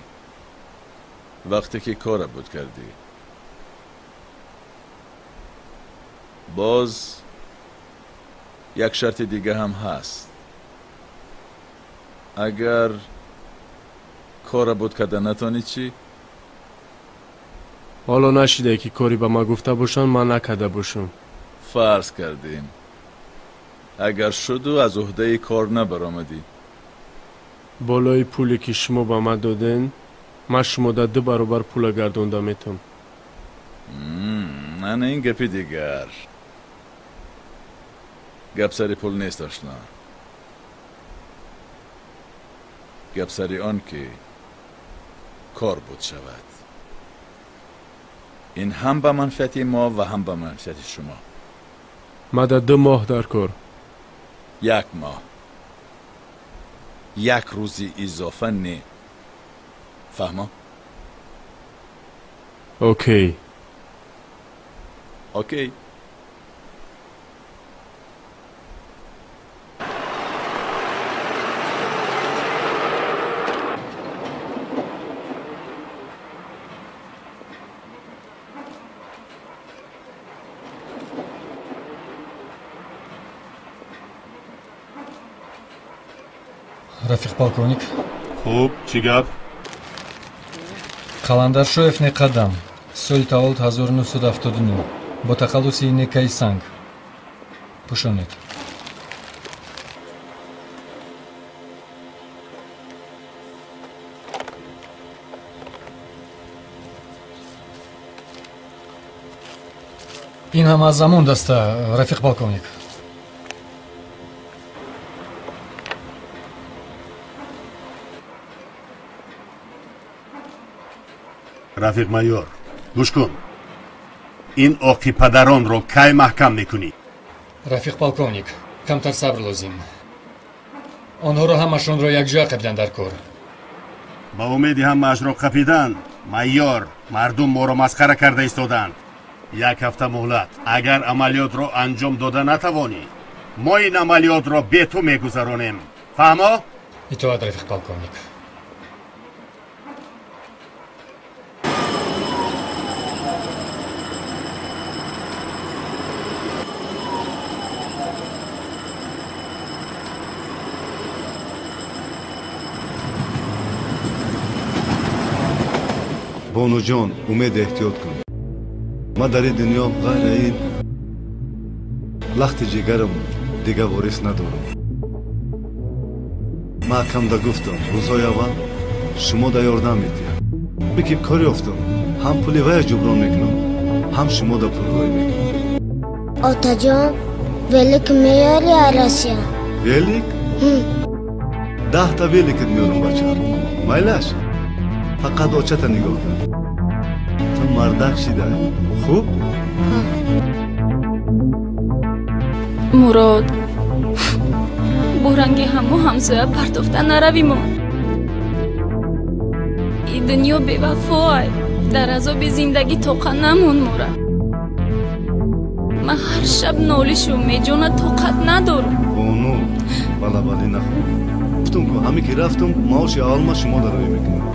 Вақте ки кора буд кардӣ. Боз як шарти дига ҳам ҳаст. Агар кора буд карда натонӣ чӣ? Ҳоло нашидае ки корӣ ба ман гуфта бошанд, ман накарда бошам. Фарз кардем. Агар шуду аз уҳдаи кор набаромадӣ. Болои пуле ки шумо ба ман доден, ман шумода 2 баробар пула гардонда метавонам. Ана ин гапи дигар. Гап сари пул нест, ошно. Гап сари он ки кор буд шавад. Ин ҳам ба манфиати мо ва ҳам ба манфиати шумо. Мада 2 моҳ дар кор. 1 моҳ. 1 рӯзи изофа не. Фаҳмо? Окей. Окей. Рафиқ полковник. Хуб, чӣ гап? Қаландаршоев Неқадам, соли таваллуд 1979, бо тахаллуси Некаи Санг. Пӯшонед. Ин ҳама аз замон даста, рафиқ полковник. Рафиқ майор, гӯш кун. Ин оқи падаронро кай маҳкам мекунӣ? Рафиқ полковник, камтар сабр лозим. Онҳоро ҳамашонро якҷоя қапидан дар кор. Ба умеди ҳамаашро қапидан, майор, мардум моро масхара карда истоданд. Як ҳафта муҳлат. Агар амалиётро анҷом дода натавонӣ, мо ин амалиётро бе ту мегузаронем. Фаҳмо? Итоат, рафиқ полковник. Бонуҷон, умед, эҳтиёт кун. Ман дар ин дунё ғайр ин лахти ҷигарам дига ворис надорам. Ман акамда гуфтам, рӯзҳои аввал шумо да ёрдам медиҳам. Бикиб кор ёфтам, ҳам пули вая ҷуброн мекунам, ҳам шумо да пул рӯй мекунам. Отаҷон, велик меёри аз Россия? Велик? 10та великат меёрам, бача. Майлаш? Фақат очата нигоҳ кун. Ту мардак шидай. Хуб? Мурод, бо ранги ҳамо ҳамсоя партофта наравимо. И дунё бевафоай, дар азоби зиндагӣ тоқа намон мора. Ман ҳар шаб нолишу меҷона тоқат надорам. Бону, балабалӣ нахӯр. Гуфтум ку, ҳаме ки рафтум, маоши аввал ма шумо даравӣ мекунам.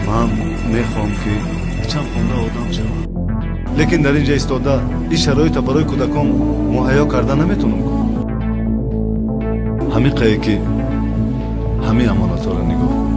Ман мехоҳам ки чанд хонда одам шавам, лекин дар ин ҷа истода ин шароита барои кӯдакон муҳайё карда наметавонам. Ҳамин қае ки ҳамин амонатҳоро нигоҳ кун.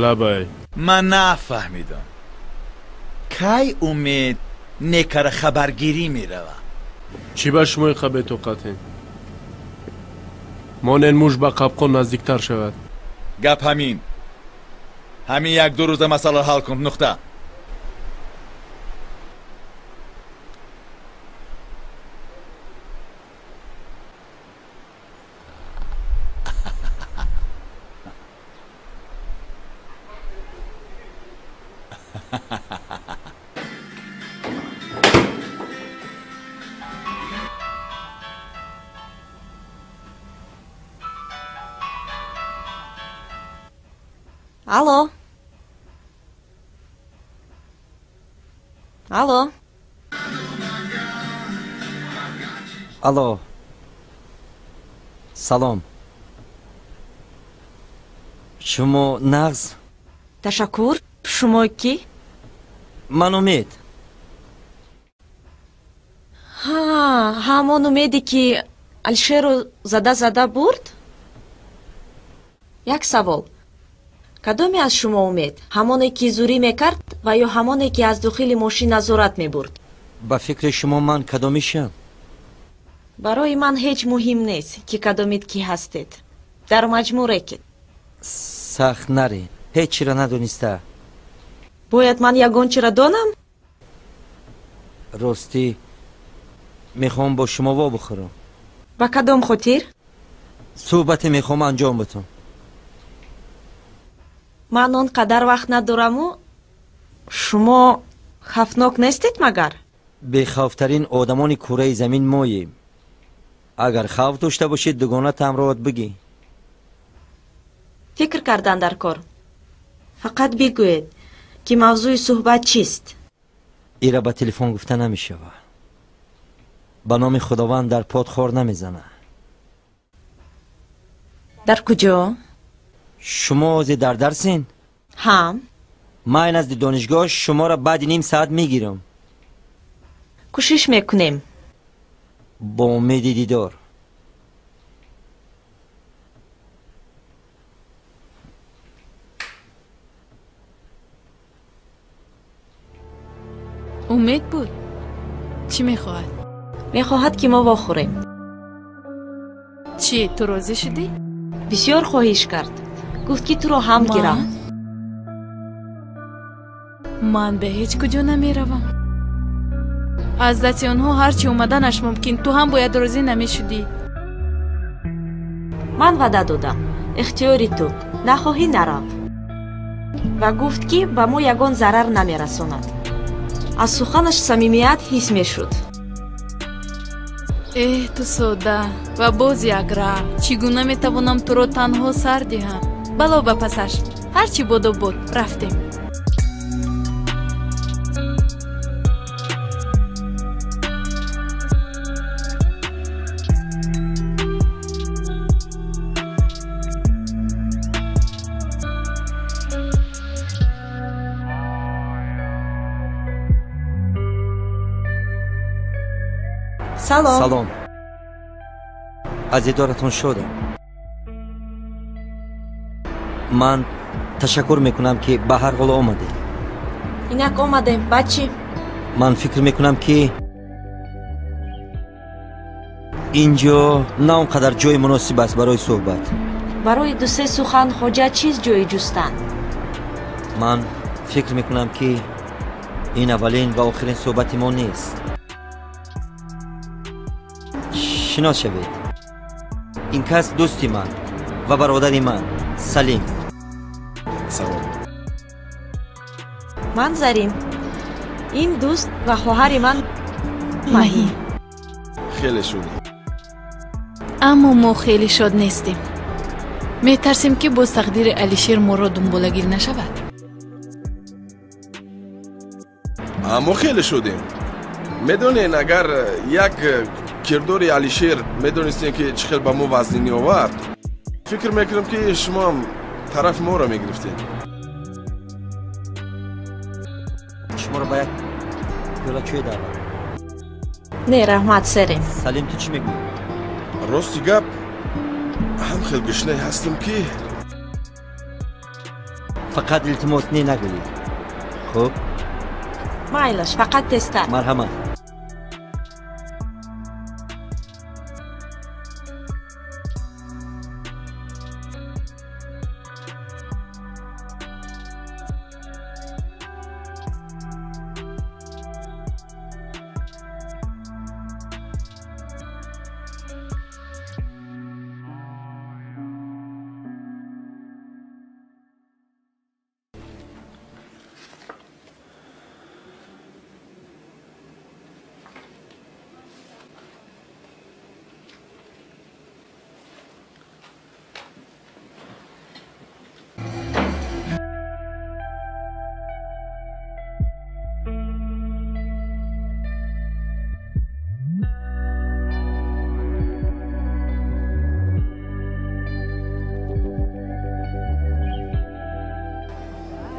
Лабай. Ман нафаҳмидам. Кай Умед некара хабаргирӣ мерава? Чӣ ба шумо инқа бетоқатен? Монен муш ба қапқон наздиктар шавад. Гап ҳамин. Ҳамин як-ду рӯза масъала ҳал кун, нуқта. Алло. Алло. Алло. Салом. Шумо нағз? Ташаккур. Шумо кӣ? Ман Умед. Ҳа, ҳамон Умеде ки Алишерро зада-зада бурд? Як савол. Кадоме аз шумо Умед? Ҳамоне ки зурӣ мекард ва ё ҳамоне ки аз дохили мошин назорат мебурд? Ба фикри шумо ман кадомишам? Барои ман ҳеҷ муҳим нест, ки кадомит кӣ ҳастед. Дар маҷмӯъ рекет. Сахт наре, ҳеҷ чиро надониста. Бояд ман ягон чиро донам? Ростӣ, мехоҳам бо шумо вобихӯрам. Ба кадом хотир? Суҳбате мехоҳам анҷом бутам. Ман он қадар вақт надораму шумо хавфнок нестед магар? Бехавфтарин одамони кураи замин моем. Агар хавф дошта бошед, дугонатамроат бигӣ. Фикр кардан дар кор. Фақат бигӯед, ки мавзӯи суҳбат чист? Ира ба телефон гуфта намешавад. Ба номи Худованд дар под хор намезана. Дар куҷо? Шумо озе дар дарсен? Ҳа. Ман назди донишгоҳ шуморо баъди ним саат мегирам. Кӯшиш мекунем. Бо умеди дидор. Умед буд. Чӣ мехоҳад? Мехоҳад, ки мо вохӯрем. Чӣ, ту розӣ шудӣ? Бисёр хоҳиш кард. Гуфт, ки туро ҳам гирам. Ман ба ҳеҷ куҷо намеравам. Аз дасти онҳо ҳарчи омаданаш мумкин. Ту ҳам бояд розӣ намешудӣ. Ман ваъда додам. Ихтиёри ту. Нахоҳӣ, нарав. Ва гуфт, ки ба мо ягон зарар намерасонад. Аз суханаш самимият ҳис мешуд. Эҳ, ту содда ва боз якрав. Чӣ гуна метавонам туро танҳо сар диҳам? Бало ба пасаш. Ҳарчи бодо буд, рафтем. Салом. Салом. Аз дидоратон шодам. Ман ташаккур мекунам, ки ба ҳар ҳол омадед. Инак омадем. Баъд чӣ? Ман фикр мекунам, ки инҷо на он қадар ҷои муносиб аст барои суҳбат. Барои ду-се сухан ҳоҷат чист ҷои ҷустан? Ман фикр мекунам, ки ин аввалин ва охирин суҳбати мо нест. Шинос шавед. Ин кас дӯсти ман ва бародари ман Салим. Салом. Ман Зарин. Ин дӯст ва хоҳари ман Маҳин. Хеле шудем. Аммо мо хеле шод нестем. Метарсем, ки боз тақдири Алишер моро дунболагир нашавад. Аммо хеле шудем. Медонен, агар як кирдори Алишер медонистем, ки чӣ хел ба мо вазнинӣ овард, фикр мекунам, ки шумоам тарафи моро мегирифтед. Шуморо ба як пиёла чой даъват. Не, раҳмат, серем. Салим, ту чӣ мегӯӣ? Рости гап, ҳам хел гушнае ҳастам, ки фақат илтимос не нагӯед. Хуб? Майлаш, фақат тезтар. Марҳамат.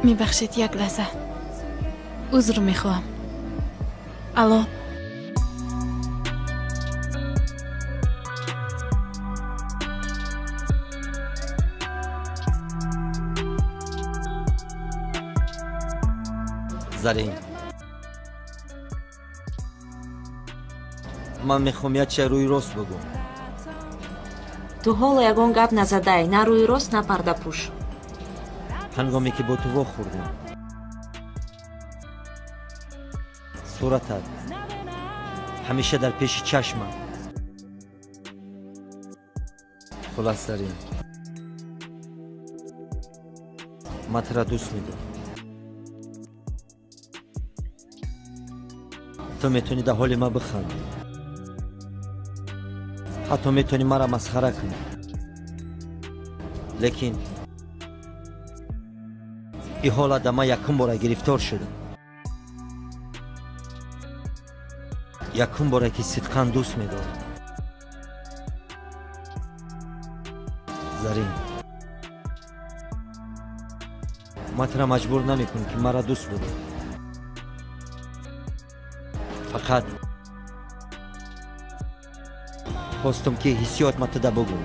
Мебахшед, як лаҳза. Узр мехоҳам. Алло. Зарин, ман мехоҳам як чиз рӯи рост бигӯм. Ту ҳоло ягон гап назадай, на рӯи рост, на пардапӯш. Ҳангоме ки бо ту вохӯрдам, суратат ҳамеша дар пеши чашмам. Хулас, Зарин, ман туро дӯст медорам. Ту метавонӣ дар ҳоли ман бихандӣ, ҳатто метавонӣ маро масхара кунӣ, лекин ин ҳолат дар ман якум бора гирифтор шудам. Якум бора ки сидқан дӯст медорам. Зарин, Ман тура маҷбур намекунам, ки маро дӯст будӣ. Фақат хостум, ки ҳиссиёт ма туда бугӯм.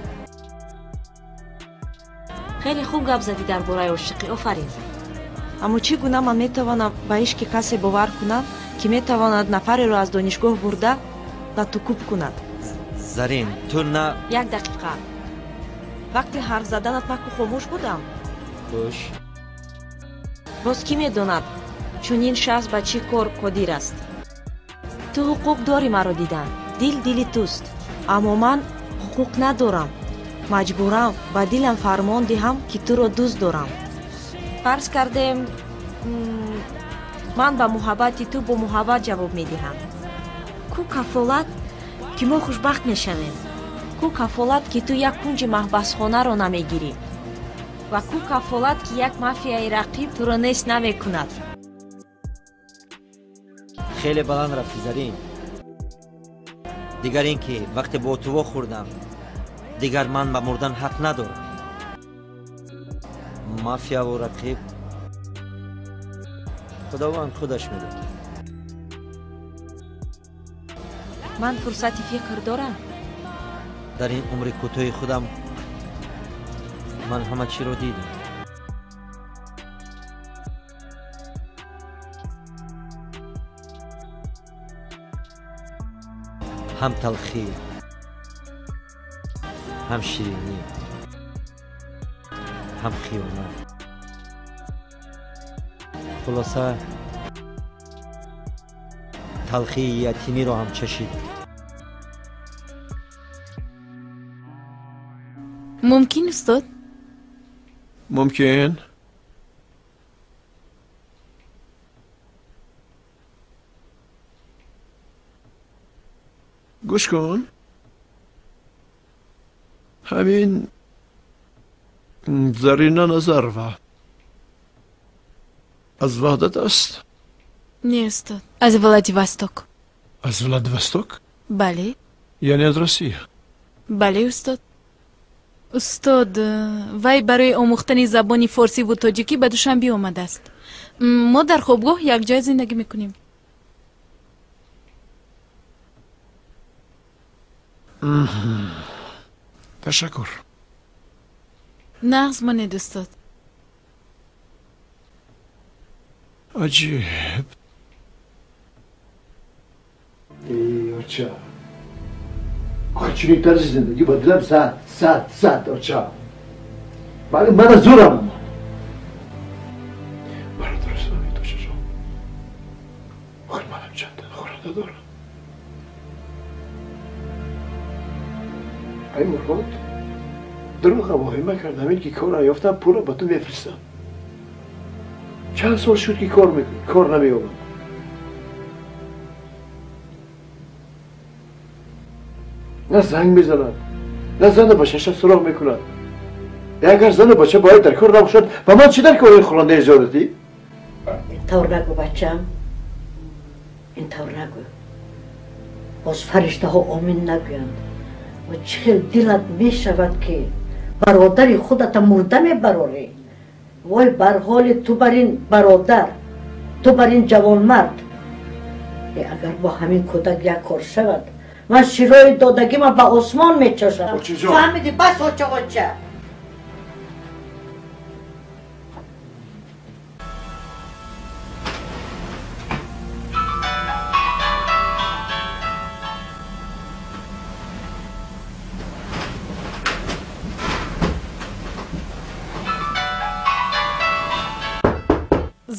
Хеле хуб гап задӣ дар бораи ошиқӣ, офарин. Аммо чӣ гуна ман метавонам ба ишқи касе бовар кунам, ки метавонад нафареро аз донишгоҳ бурда латукӯб кунад? Зарин, ту на Як дақиқа. Вақти ҳарф заданат ман ку хомӯш будам. Хуш. Боз кӣ медонад, чунин шахс ба чӣ кор қодир аст? Ту ҳуқуқ дорӣ маро дидан, дил дили туст, аммо ман ҳуқуқ надорам. Маҷбурам ба дилам фармон диҳам, ки туро дӯст дорам. Фарз кардем, ман ба муҳаббати ту бо муҳаббат ҷавоб медиҳам. Ку кафолат, ки мо хушбахт мешавем? Ку кафолат, ки ту як кунҷи маҳбасхонаро намегирӣ? Ва ку кафолат, ки як мафияи рақиб туро нест намекунад? Хеле баланд рафтӣ, Зарин. Дигар ин ки вақте бо ту вохӯрдам, дигар ман ба мурдан ҳақ надорам. Мафияву рақиб Худованд худаш медонад. Ман фурсати фикр дорам? Дар ин умри кӯтоҳи худам ман ҳама чиро дидам. Ҳам талхӣ, ҳам ширинӣ, ҳам хиёнат. Хулоса, талхии ятимиро ҳам чашидам. Мумкин, устод? Мумкин. Гӯш кун, ҳамин Зарина Назарова аз Ваҳдат аст? Не, устод, аз Владивосток. Аз Владивосток? Бале. Яъне аз Россия? Бале, устод. Устод, вай барои омӯхтани забони форсиву тоҷикӣ ба Душанбе омадааст. Мо дар хобгоҳ якҷоя зиндагӣ мекунем. Ташаккур. Нағз монед, устод. Аҷиб. Эй, оча, охир чунин тарзи зиндагӣ ба дилам зад, зад, зад, оча. Бале, мана зӯрам омад. Бародар исломӣ, дошаҷон, охир манам чанда хӯранда дорам. Ай Мурод, дурӯға воҳима кардам, ин ки кор наёфтам, пулро ба ту мефиристам. Чанд сол шуд, ки кор мекунӣ, кор намеёбам. На занг мезанад, на зану бачаша суроғ мекунад. Агар зану бача бояд дар кор набошад, ба ман чӣ дар кор ин хӯрандаи зиёдатӣ? Ин тавр нагӯ, бачам, ин тавр нагӯ. Боз фариштаҳо омин нагӯянд. Ва чӣ хел дилат мешавад, ки бародари худата мурда мебарорӣ? Вой бар ҳоли ту, бар ин бародар, ту бар ин ҷавонмард. Агар бо ҳамин кӯдак як кор шавад, ман широи додагима ба осмон мечашам. Фаҳмидӣ? Бас, оча, оча.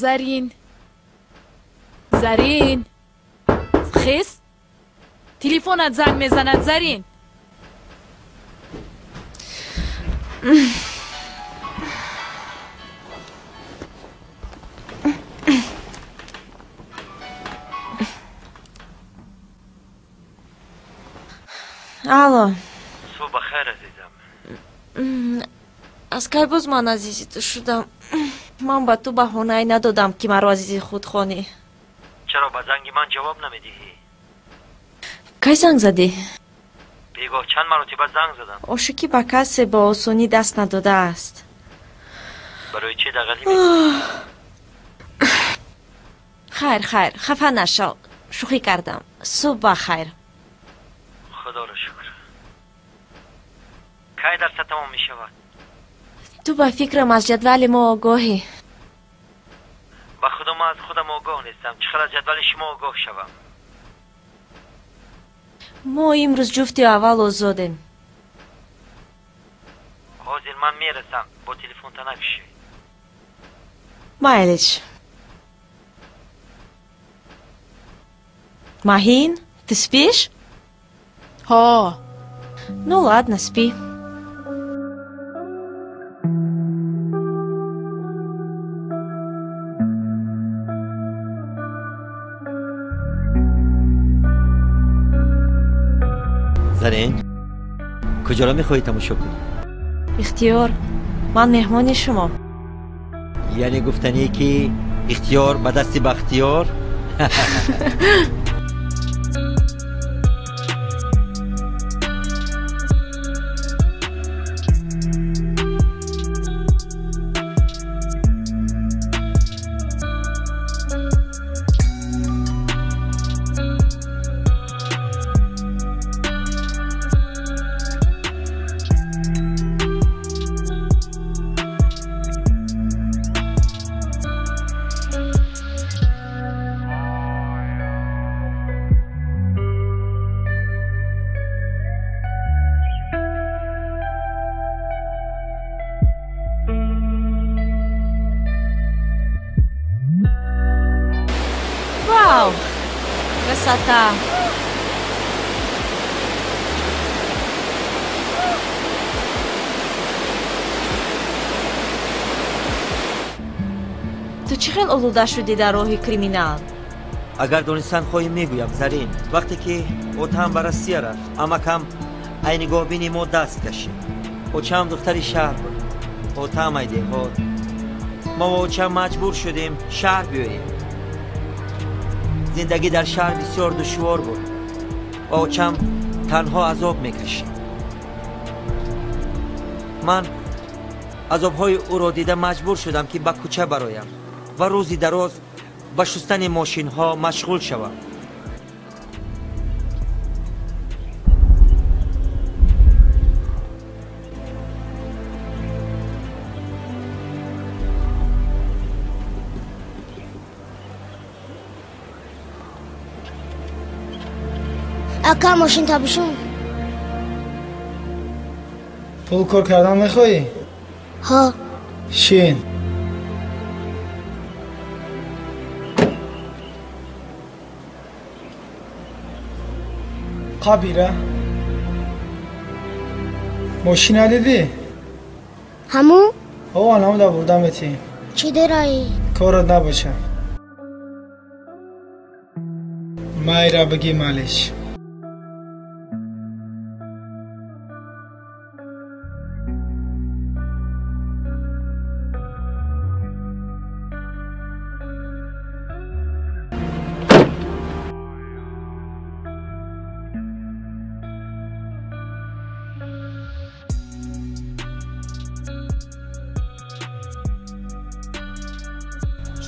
Зарин, Зарин, хез, телефонат занг мезанад, Зарин. Алло. Субҳ бахайр, азизам. Аз кай боз ман азизи ту шудам? Ман ба ту баҳонае надодам, ки маро азизи худ хонӣ. Чаро ба занги ман ҷавоб намедиҳӣ? Кай занг задӣ? Бегоҳ чанд маротиба занг задам. Ошиқӣ ба касе бо осонӣ даст надодааст. Барои чӣ дағалӣ мекунӣ? Хайр, хайр, хафа нашав. Шӯхӣ кардам. Субҳ ба хайр. Худоро шукр. Кай дарса тамом мешавад? Ту ба фикрам аз ҷадвали мо огоҳӣ. Ба худо ман аз худам огоҳ нестам. Чӣ хел аз ҷадвали шумо огоҳ шавам? Мо имрӯз ҷуфти аввал озодем. Ҳозир ман мерасам. Бо телефонта накушӣ. Майлич. Маҳин, ты спишь? Ҳо. Ну ладно, спи. Зарин, куҷоро мехоҳӣ тамошо кунӣ? Ихтиёр, ман меҳмони шумо. Яъне гуфтанӣ ки ихтиёр ба дасти Бахтиёр? Вау! Красота! Ту чӣ хел олуда шудӣ дар роҳи криминал? Агар донистан хоҳӣ мегӯям, Зарин. Вақте ки отаам ба Россия рафт, амакам ай нигоҳбини мо даст кашид. Очаам духтари шаҳр буд. Отаам ай деҳот. Мо ва очаам маҷбур шудем шаҳр биёем. Зиндагӣ дар шаҳр бисёр душвор буд ва очам танҳо азоб мекашид. Ман азобҳои ӯро дида маҷбур шудам ки ба кӯча бароям ва рӯзи дароз ба шустани мошинҳо машғул шавам. Ака, мошин табишун. Пул кор кардан мехоҳӣ? Ҳо. Шин. Қабира. Мошина дидӣ? Ҳамун? Ҳо, анамуда бурда метӣ. Чӣ дораӣ? Корат набоша. Майра бигӣ малиш.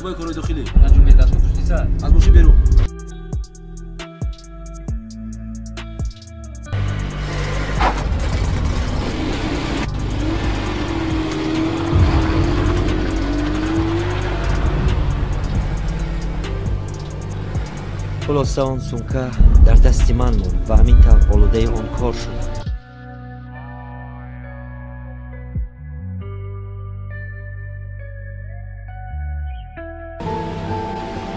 شما کارهای داخلی انجام میده. دستگاه پشتی سر از ماشین بیرون. Хулоса он сумка дар дасти ман монд ва ҳамин тавр олудаи он кор шудам.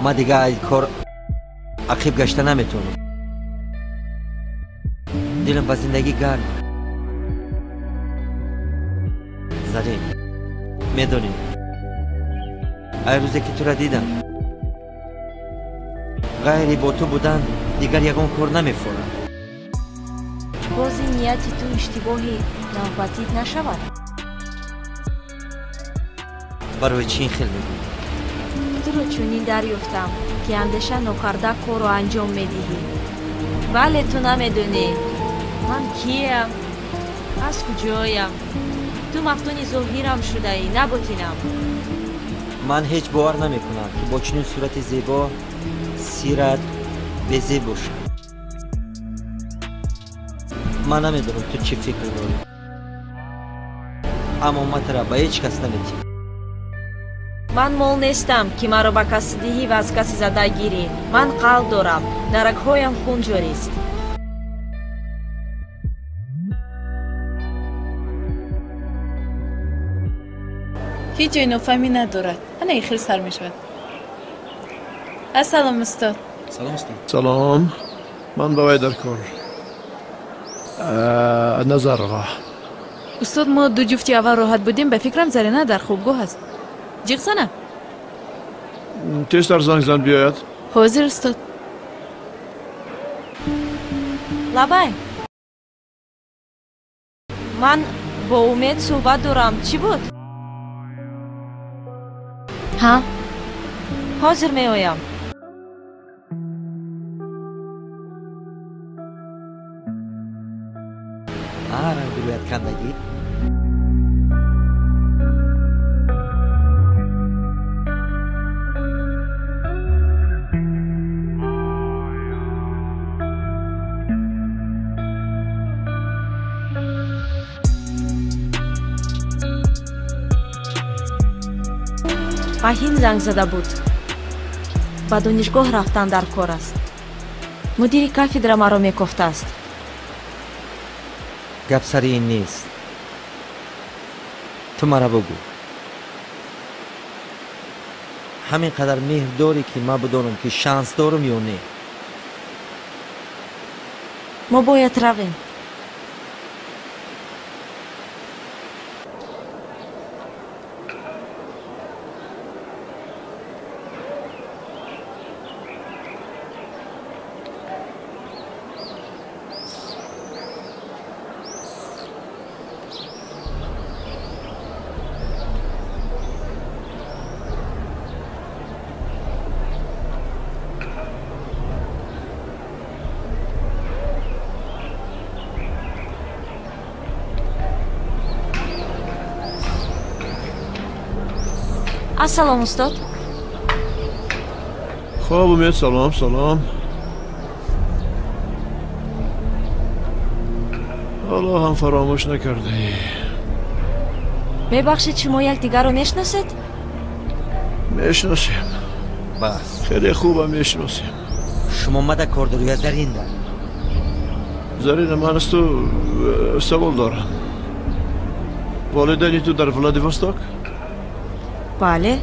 Ман дигар аз кор ақиб гашта наметавонам. Дилам ба зиндагӣ гарм. Зарин, медонӣ, ай рӯзе ки тура дидам, ғайри бо ту будан дигар ягон кор намефорам. Боз ин нияти ту иштибоҳи навбатит нашавад? Барои чӣ ин хел мегӯӣ? Туро чунин дарёфтам, ки андеша нокарда корро анҷом медиҳӣ. Вале ту намедонӣ ман киям, аз куҷоям. Ту мафтуни зоҳирам шудаӣ, на ботинам. Ман ҳеҷ бовар намекунам, ки бо чунин сурати зебо сират безеб бошад. Ман намедонам ту чӣ фикр дорӣ, аммо ман тура ба ҳеҷ кас наметиҳам. Ман мол нестам, ки маро ба касе диҳӣ ва аз касе зада гирӣ. Ман қалб дорам, дар рагҳоям хун ҷорист. Ҳеҷ ҷои нофаҳмӣ надорад. Ана ин хел сар мешавад. Ассалом, устод. Салом, устод. Салом. Ман ба вай дар кор Назарова. Устод, мо ду ҷуфти аввал роҳат будем, ба фикрам Зарина дар хобгоҳ аст. Ҷиғ зана. Тезтар занг зан биёяд. Ҳозир, устод. Лабай, ман бо Умед суҳбат дорам. Чӣ буд? Ҳа, ҳозир меоям. Ранг рӯят кандагӣ. Фаҳим занг зада буд. Ба донишгоҳ рафтан дар кор аст. Мудири кафедра маро мекофтааст. Гап сари ин нест. Ту мара бугӯ, ҳамин қадар меҳр дорӣ, ки ман бидонам, ки шанс дорам ё не? Мо бояд равем. Ассалом, устод. Хоб, Умед, салом, салом. Ҳоло ҳам фаромӯш накардаӣ. Мебахшед, шумо якдигарро мешиносед? Мешиносем. Бас. Хеле хубам мешиносем. Шумо мада кор дорӣ ё Заринда? Зарина, ман аз ту савол дорам. Волидайни ту дар Владивосток? Бале.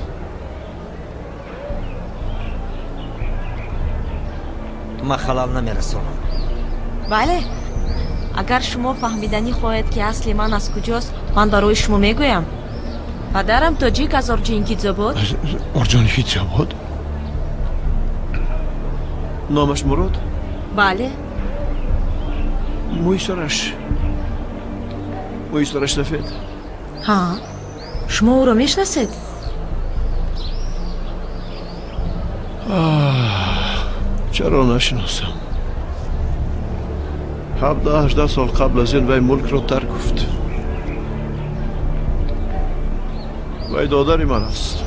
Ман халал намерасонам. Бале, агар шумо фаҳмиданӣ хоҳед, ки асли ман аз куҷост, ман барои шумо мегӯям. Падарам тоҷик аз Орҷоникидзобод. Орҷоникидзобод? Номаш Мурод? Бале. Мӯи сараш сафед? Ҳа, шумо ӯро мешиносед? Чаро нашиносам? 17-18 сол қабл аз ин вай мулкро тарк гуфт. Вай додари ман аст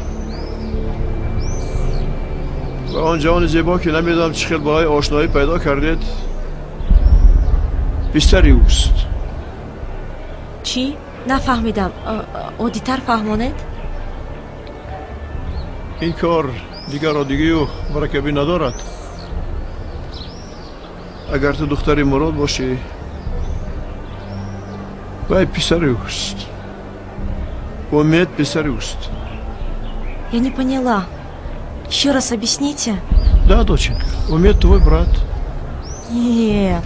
ва он ҷавони зебо, ки намедонам чӣ хел бо вай ошноӣ пайдо кардед, писари ӯст. Чӣ? Нафаҳмидам, оддитар фаҳмонед. Ин кор дигар оддигию мураккабӣ надорад. Агар ту духтари Мурод бошӣ, вай писари ӯст. Умед писари ӯст. Я не поняла, еще раз объясните. Да, доченька, Умед твой брат. Нет.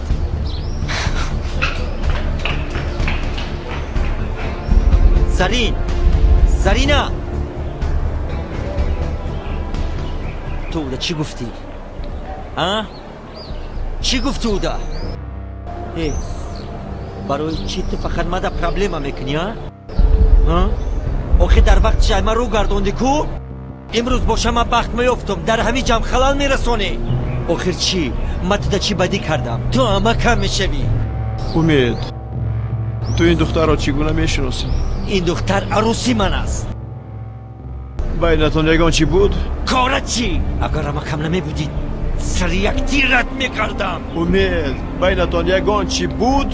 Зарин, Зарина, ту уда чӣ гуфтӣ? А, чӣ гуфтӣ уда? Э, барои чӣ ту фақат мада проблема мекунӣ? А, охир дар вақти шайма рӯ гардондӣ ку. Имрӯз боша ман бахт меёфтум, дар ҳамин ҷамъ халал мерасонӣ. Охир чӣ? Ман туда чӣ бадӣ кардам? Ту ҳама кам мешавӣ. Умед, ту ин духтарро чӣ гуна мешиносӣ? Ин духтар арӯси ман аст. Байнатон ягон чӣ буд? Кора чӣ? Агар амакам намебудӣ, сари як тират мекардам. Умед, байнатон ягон чӣ буд?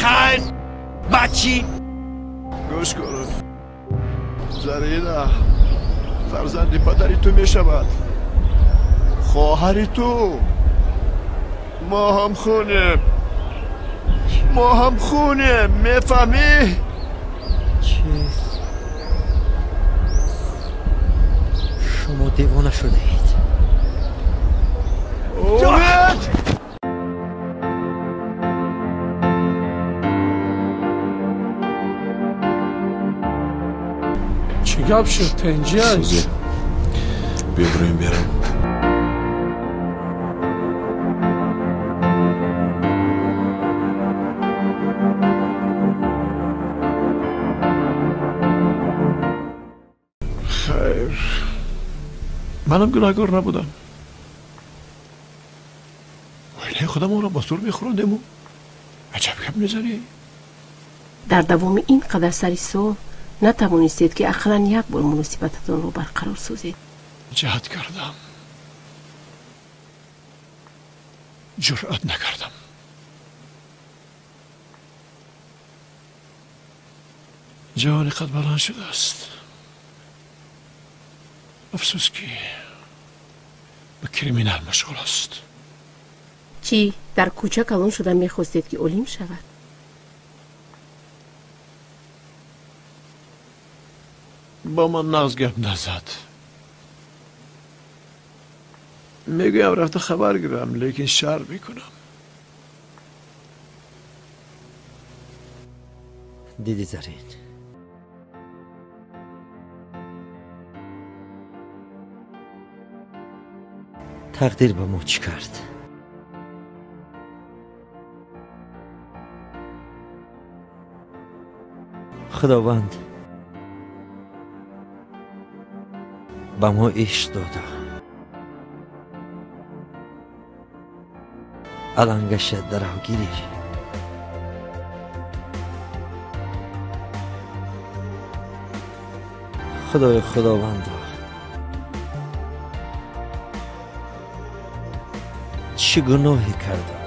Хайр, баъд чӣ? Гӯш кун, Зарина фарзанди падари ту мешавад, хоҳари ту. Мо ҳам хунем, мо ҳам хунем, мефаҳмӣ? Чӣ? Шумо девона шудаед. Умед! Чӣ гап шуд? Тенҷиай? Биё бироем берам. Хайр, манам гунаҳкор набудам. Оилаи худамонро ба сур мехӯрондему аҷаб гап мезанӣ. Дар давоми ин қадар сари сол натавонистед, ки ақаллан як бор муносибататонро барқарор созед. Ҷаҳд кардам, ҷуръат накардам. Ҷавони қад баланд шудааст. Афсӯс, ки ба криминал машғул аст. Чӣ, дар кӯча калон шуда мехостед, ки олим шавад? Ба ман нағз гап назад. Мегӯям рафта хабар гирам, лекин шарм мекунам. Диди, Зарин, тақдир ба мо чӣ кард? Худованд ба мо ишқ дода, алангаша даравгирӣ. Худои худовандо, чӣ гуноҳе кардам?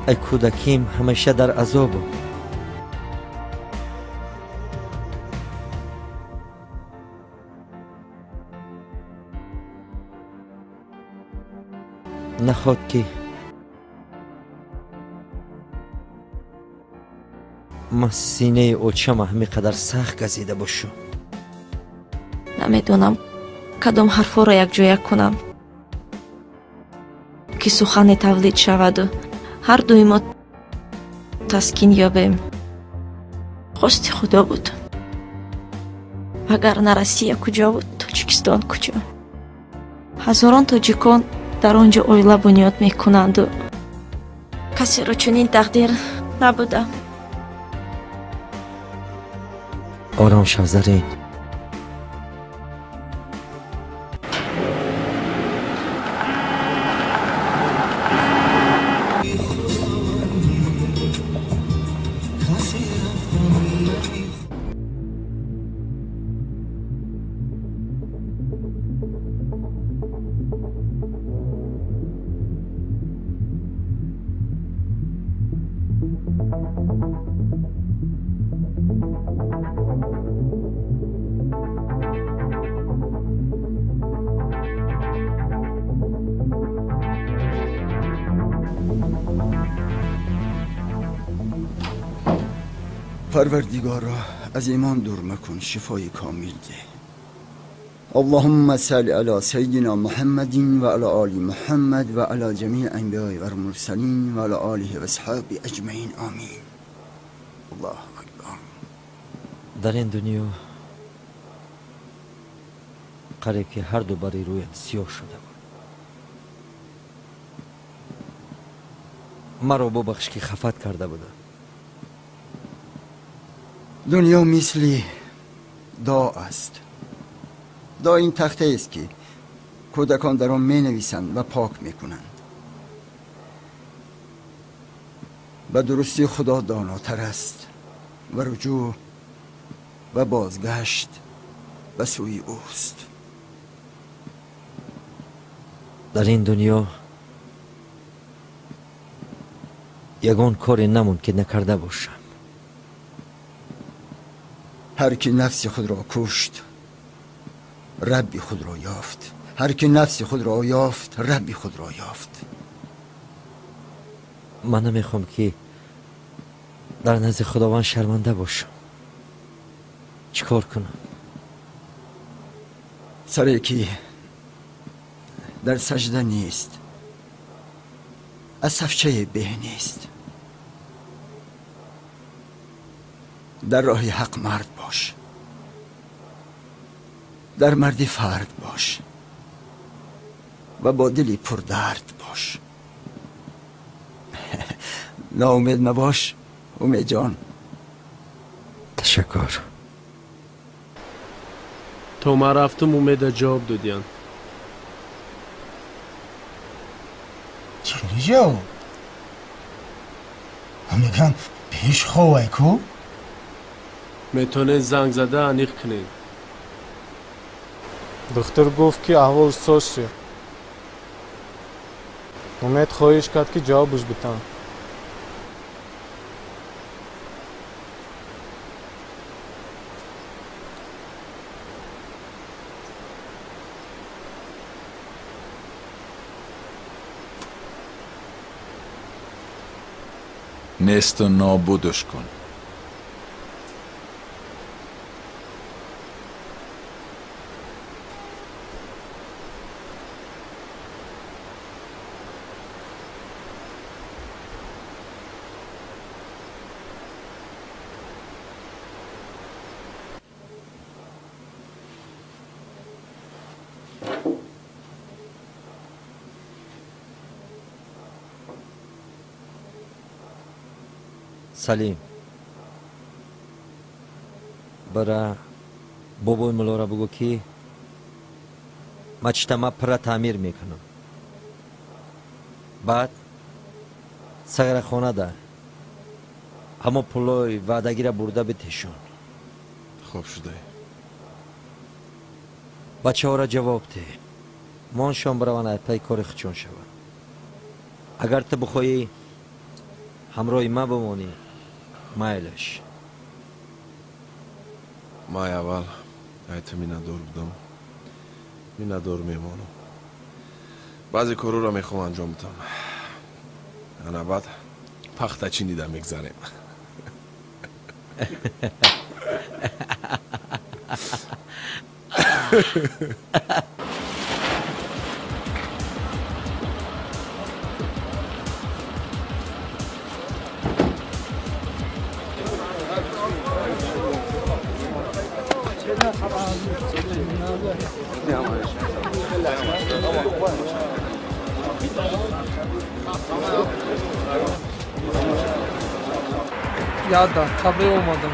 Ай кӯдаким ҳамеша дар азобам. Наход ки ман синаи очама ҳамин қадар сахт газида бошам. Намедонам кадом ҳарфҳоро якҷоя кунам, ки сухане тавлид шаваду ҳар дуи мо таскин ёбем. Хости Худо буд. Вагарна Россия куҷо буд, Тоҷикистон куҷо? Ҳазорон тоҷикон дар он ҷо оила бунёд мекунанду касеро чунин тақдир набуда. Ором шав, Зарин. پروردگارا از ایمان دور مکن، شفای کامل ده. اللهم صل علی سیدنا محمد و علی آل محمد و علی جمیع انبیاء و المرسلین و علی آله و اصحابه اجمعین، آمین. الله اکبر. در این دنیا قریب که هر دو باری رویم سیاه شده بود. مرا ببخش که خفت کرده بودم. دنیا مثل دا است. دا این تخته است که کودکان در آن می نویسند و پاک می کنند. Ба дурустӣ Худо донотар аст ва руҷӯъ ва бозгашт ба сӯи ӯст. Дар ин дунё ягон коре намонд ки накарда бошам. Ҳар ки нафси худро кушт, Рабби худро ёфт. Ҳар ки нафси худро ёфт, Рабби худро ёфт. Ман намехоҳам ки дар назди Худованд шарманда бошам. Чӣ кор кунам? Саре ки дар сажда нест, аз сафчаи беҳ нест. Дар роҳи ҳақ мард бош, дар марди фард бош ва бо дили пурдард бош. Ноумед мабош, Умед ҷон. Ташаккур. То ман рафтум, Умеда ҷавоб додиян. Чӣ хели ҷавоб? Мегӯянд пеш ховай ку? Метавонед занг зада аниқ кунед. Духтур гуфт, ки аҳвол соз шуд. Умед хоҳиш кард, ки ҷавобаш битам. Несту нобудаш кун. Салим, бара бобои муллоро бугӯ, ки мачтама пурра таъмир мекунам. Баъд сагарахонада ҳамо пулои ваъдагиро бурда битешон. Хоб шудай. Бачаҳоро ҷавоб деҳ, моншон бираванд, айпаи кори худшон шаванд. Агар ту бихоҳӣ ҳамроҳи ман бимонӣ, майлаш. Ман аввал айта миннатдор будам, миннатдор мемонам. Баъзе корҳоро мехоҳам анҷом бидам. Ана баъд пахтачӣ нида мегзарем. Яда, қабл омадам.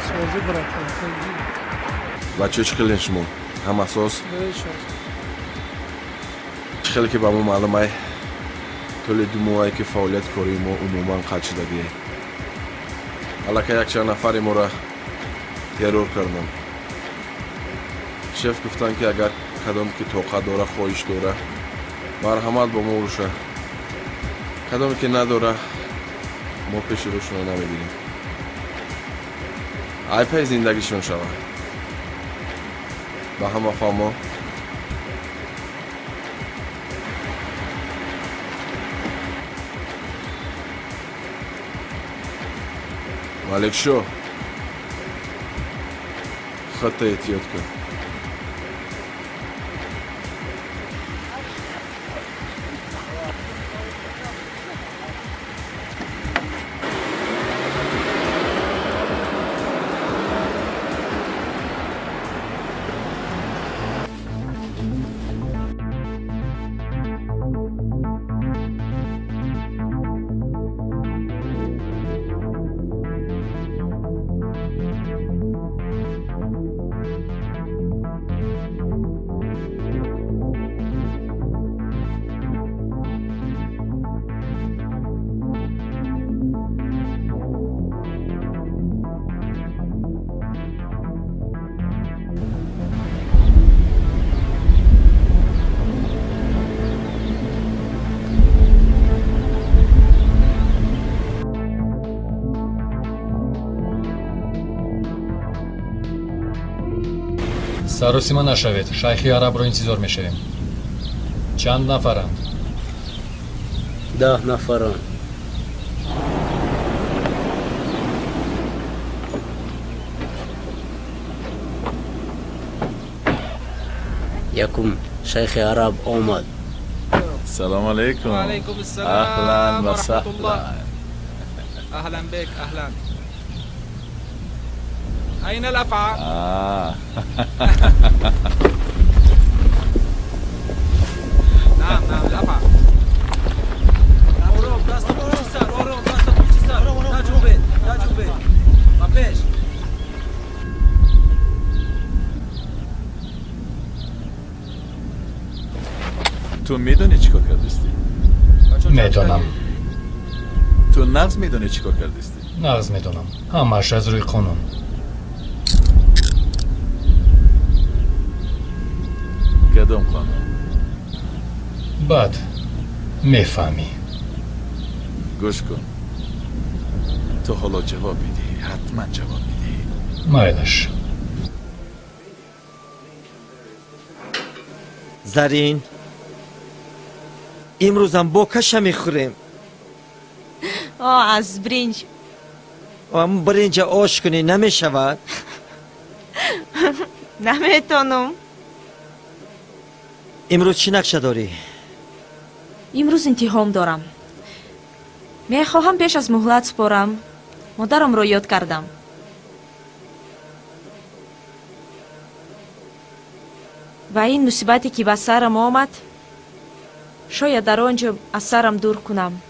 Созӣ, братан, созӣ. Бачаҳо, чӣ хелен шумо? Ҳама соз? Чӣ хеле ки ба мо маълум ай, тӯли 2 моҳае ки фаъолияти кории мо умуман қатъ шудагие. Аллакай якчанд нафаре моро террор карданд. Шеф гуфтанд, ки агар кадом ки тоқат дора, хоҳиш дора, марҳамат бо мо уруша. Кадоме ки надора, мо пеши рӯшонро намегирем. Айпаи зиндагишон шава. Ба ҳама фаҳмо? Маликшо, худта эҳтиёт кун. Саросима нашавед, шайхи арабро интизор мешавем. Чанд нафаранд? 10 нафаранд. Якум шайхи араб омад. Салом алейкум. Ва алейкум ассалом. Ахлан ва сахлан. Ахлан бек, ахлан. أين الأفعى؟ نعم نعم الأفعى. تو میدونی چیکار کردستی؟ میدونم. تو نغز میدونی چیکار کردستی؟ نغز میدونم. همش از روی قانون. کدام قانون؟ بعد میفهمی. گوش کن، تو حالا جواب میدی، حتما جواب میدی. مایلش. زرین، امروزم با کشه میخوریم. آه از برنج. ام برنج آش کنی نمیشود؟ نمیتونم. امروز چی نقشه داری؟ امروز امتحان دارم. میخواهم پیش از مهلت سپارم. مادرم را یاد کردم. و این مصیبتی که به سرم آمد شاید در آنجا از سرم دور کنم.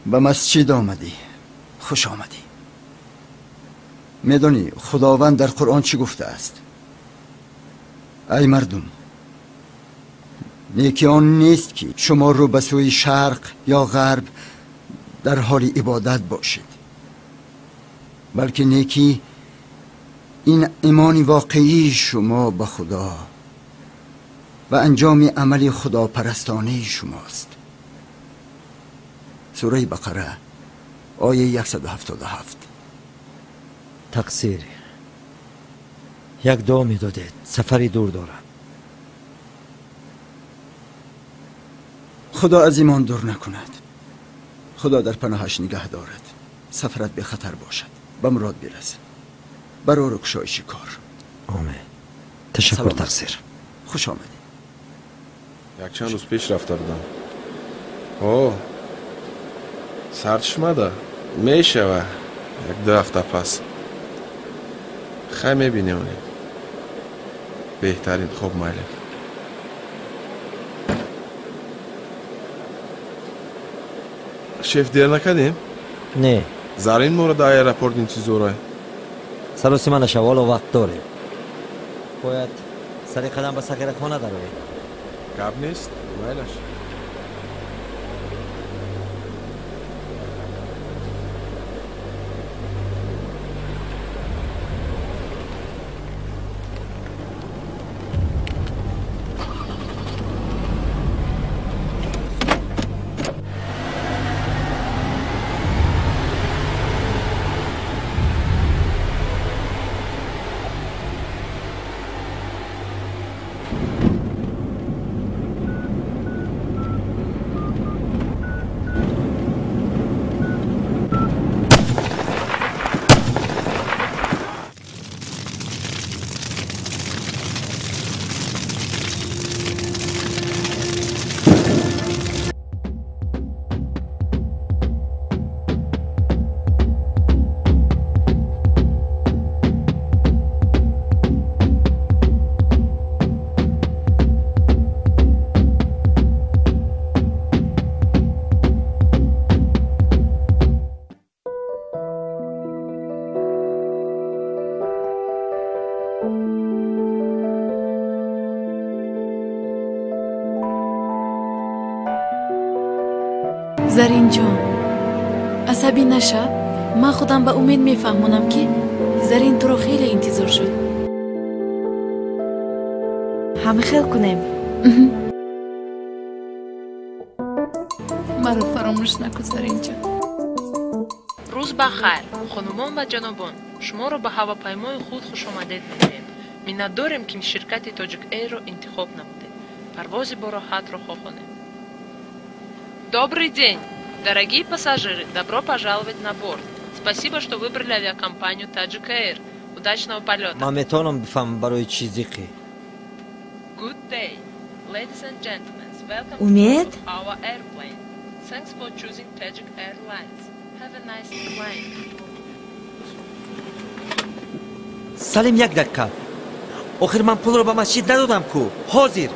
به مسجد آمدی، خوش آمدی. میدانی خداوند در قرآن چی گفته است؟ ای مردم، نیکی آن نیست که شما رو به سوی شرق یا غرب در حال عبادت باشید، بلکه نیکی این ایمان واقعی شما به خدا و انجام عمل خداپرستانه شماست. سوره بقره آیه 177. تقصیر یک دعا میدادید، سفری دور دارم. خدا از ایمان دور نکند، خدا در پناهش نگه دارد. سفرت به خطر باشد، به مراد برس، برار و کشایش کار. آمین. تشکر تقصیر. خوش آمدی. یک چند روز پیش رفته بودم. اوه سرد شمده میشوه یک دو هفته پس خی میبینیم اونی بهترین. خوب مایلم. شف دیر نکردیم؟ نه. زرین مورد аэропорт интизорай. سراسیمه نشو، حالا وقت داریم. باید سری قدم به سخیر خانه درویم. گپ نیست، مایلش. Заринҷон, асабӣ наша. Ман худам ба Умед мефаҳмонам, ки Зарин туро хеле интизор шуд. Ҳамин хел кунем. Маро фаромӯш накун, Заринҷон. Рӯз ба хайр, хонумон ва ҷанобон. Шуморо ба ҳавопаймои худ хушомадед мегӯем. Миннатдорем, ки ширкати Тоҷик Эйрро интихоб намудед. Парвози бороҳатро хоҳонем. Добрый день, дорогие пассажиры! Добро пожаловать на борт. Спасибо, что выбрали авиакомпанию Таджик Эйр. Удачного полета! Ман метавонам бифаҳмам, барои чӣ зиқӣ? Good day, ladies and gentlemen. Welcome Умед? to our airplane. Thanks for choosing Tajik Airlines. Have a nice flight. Салим, як дақиқа. Охир ман пулро ба масҷид надодам ку. Ҳозир.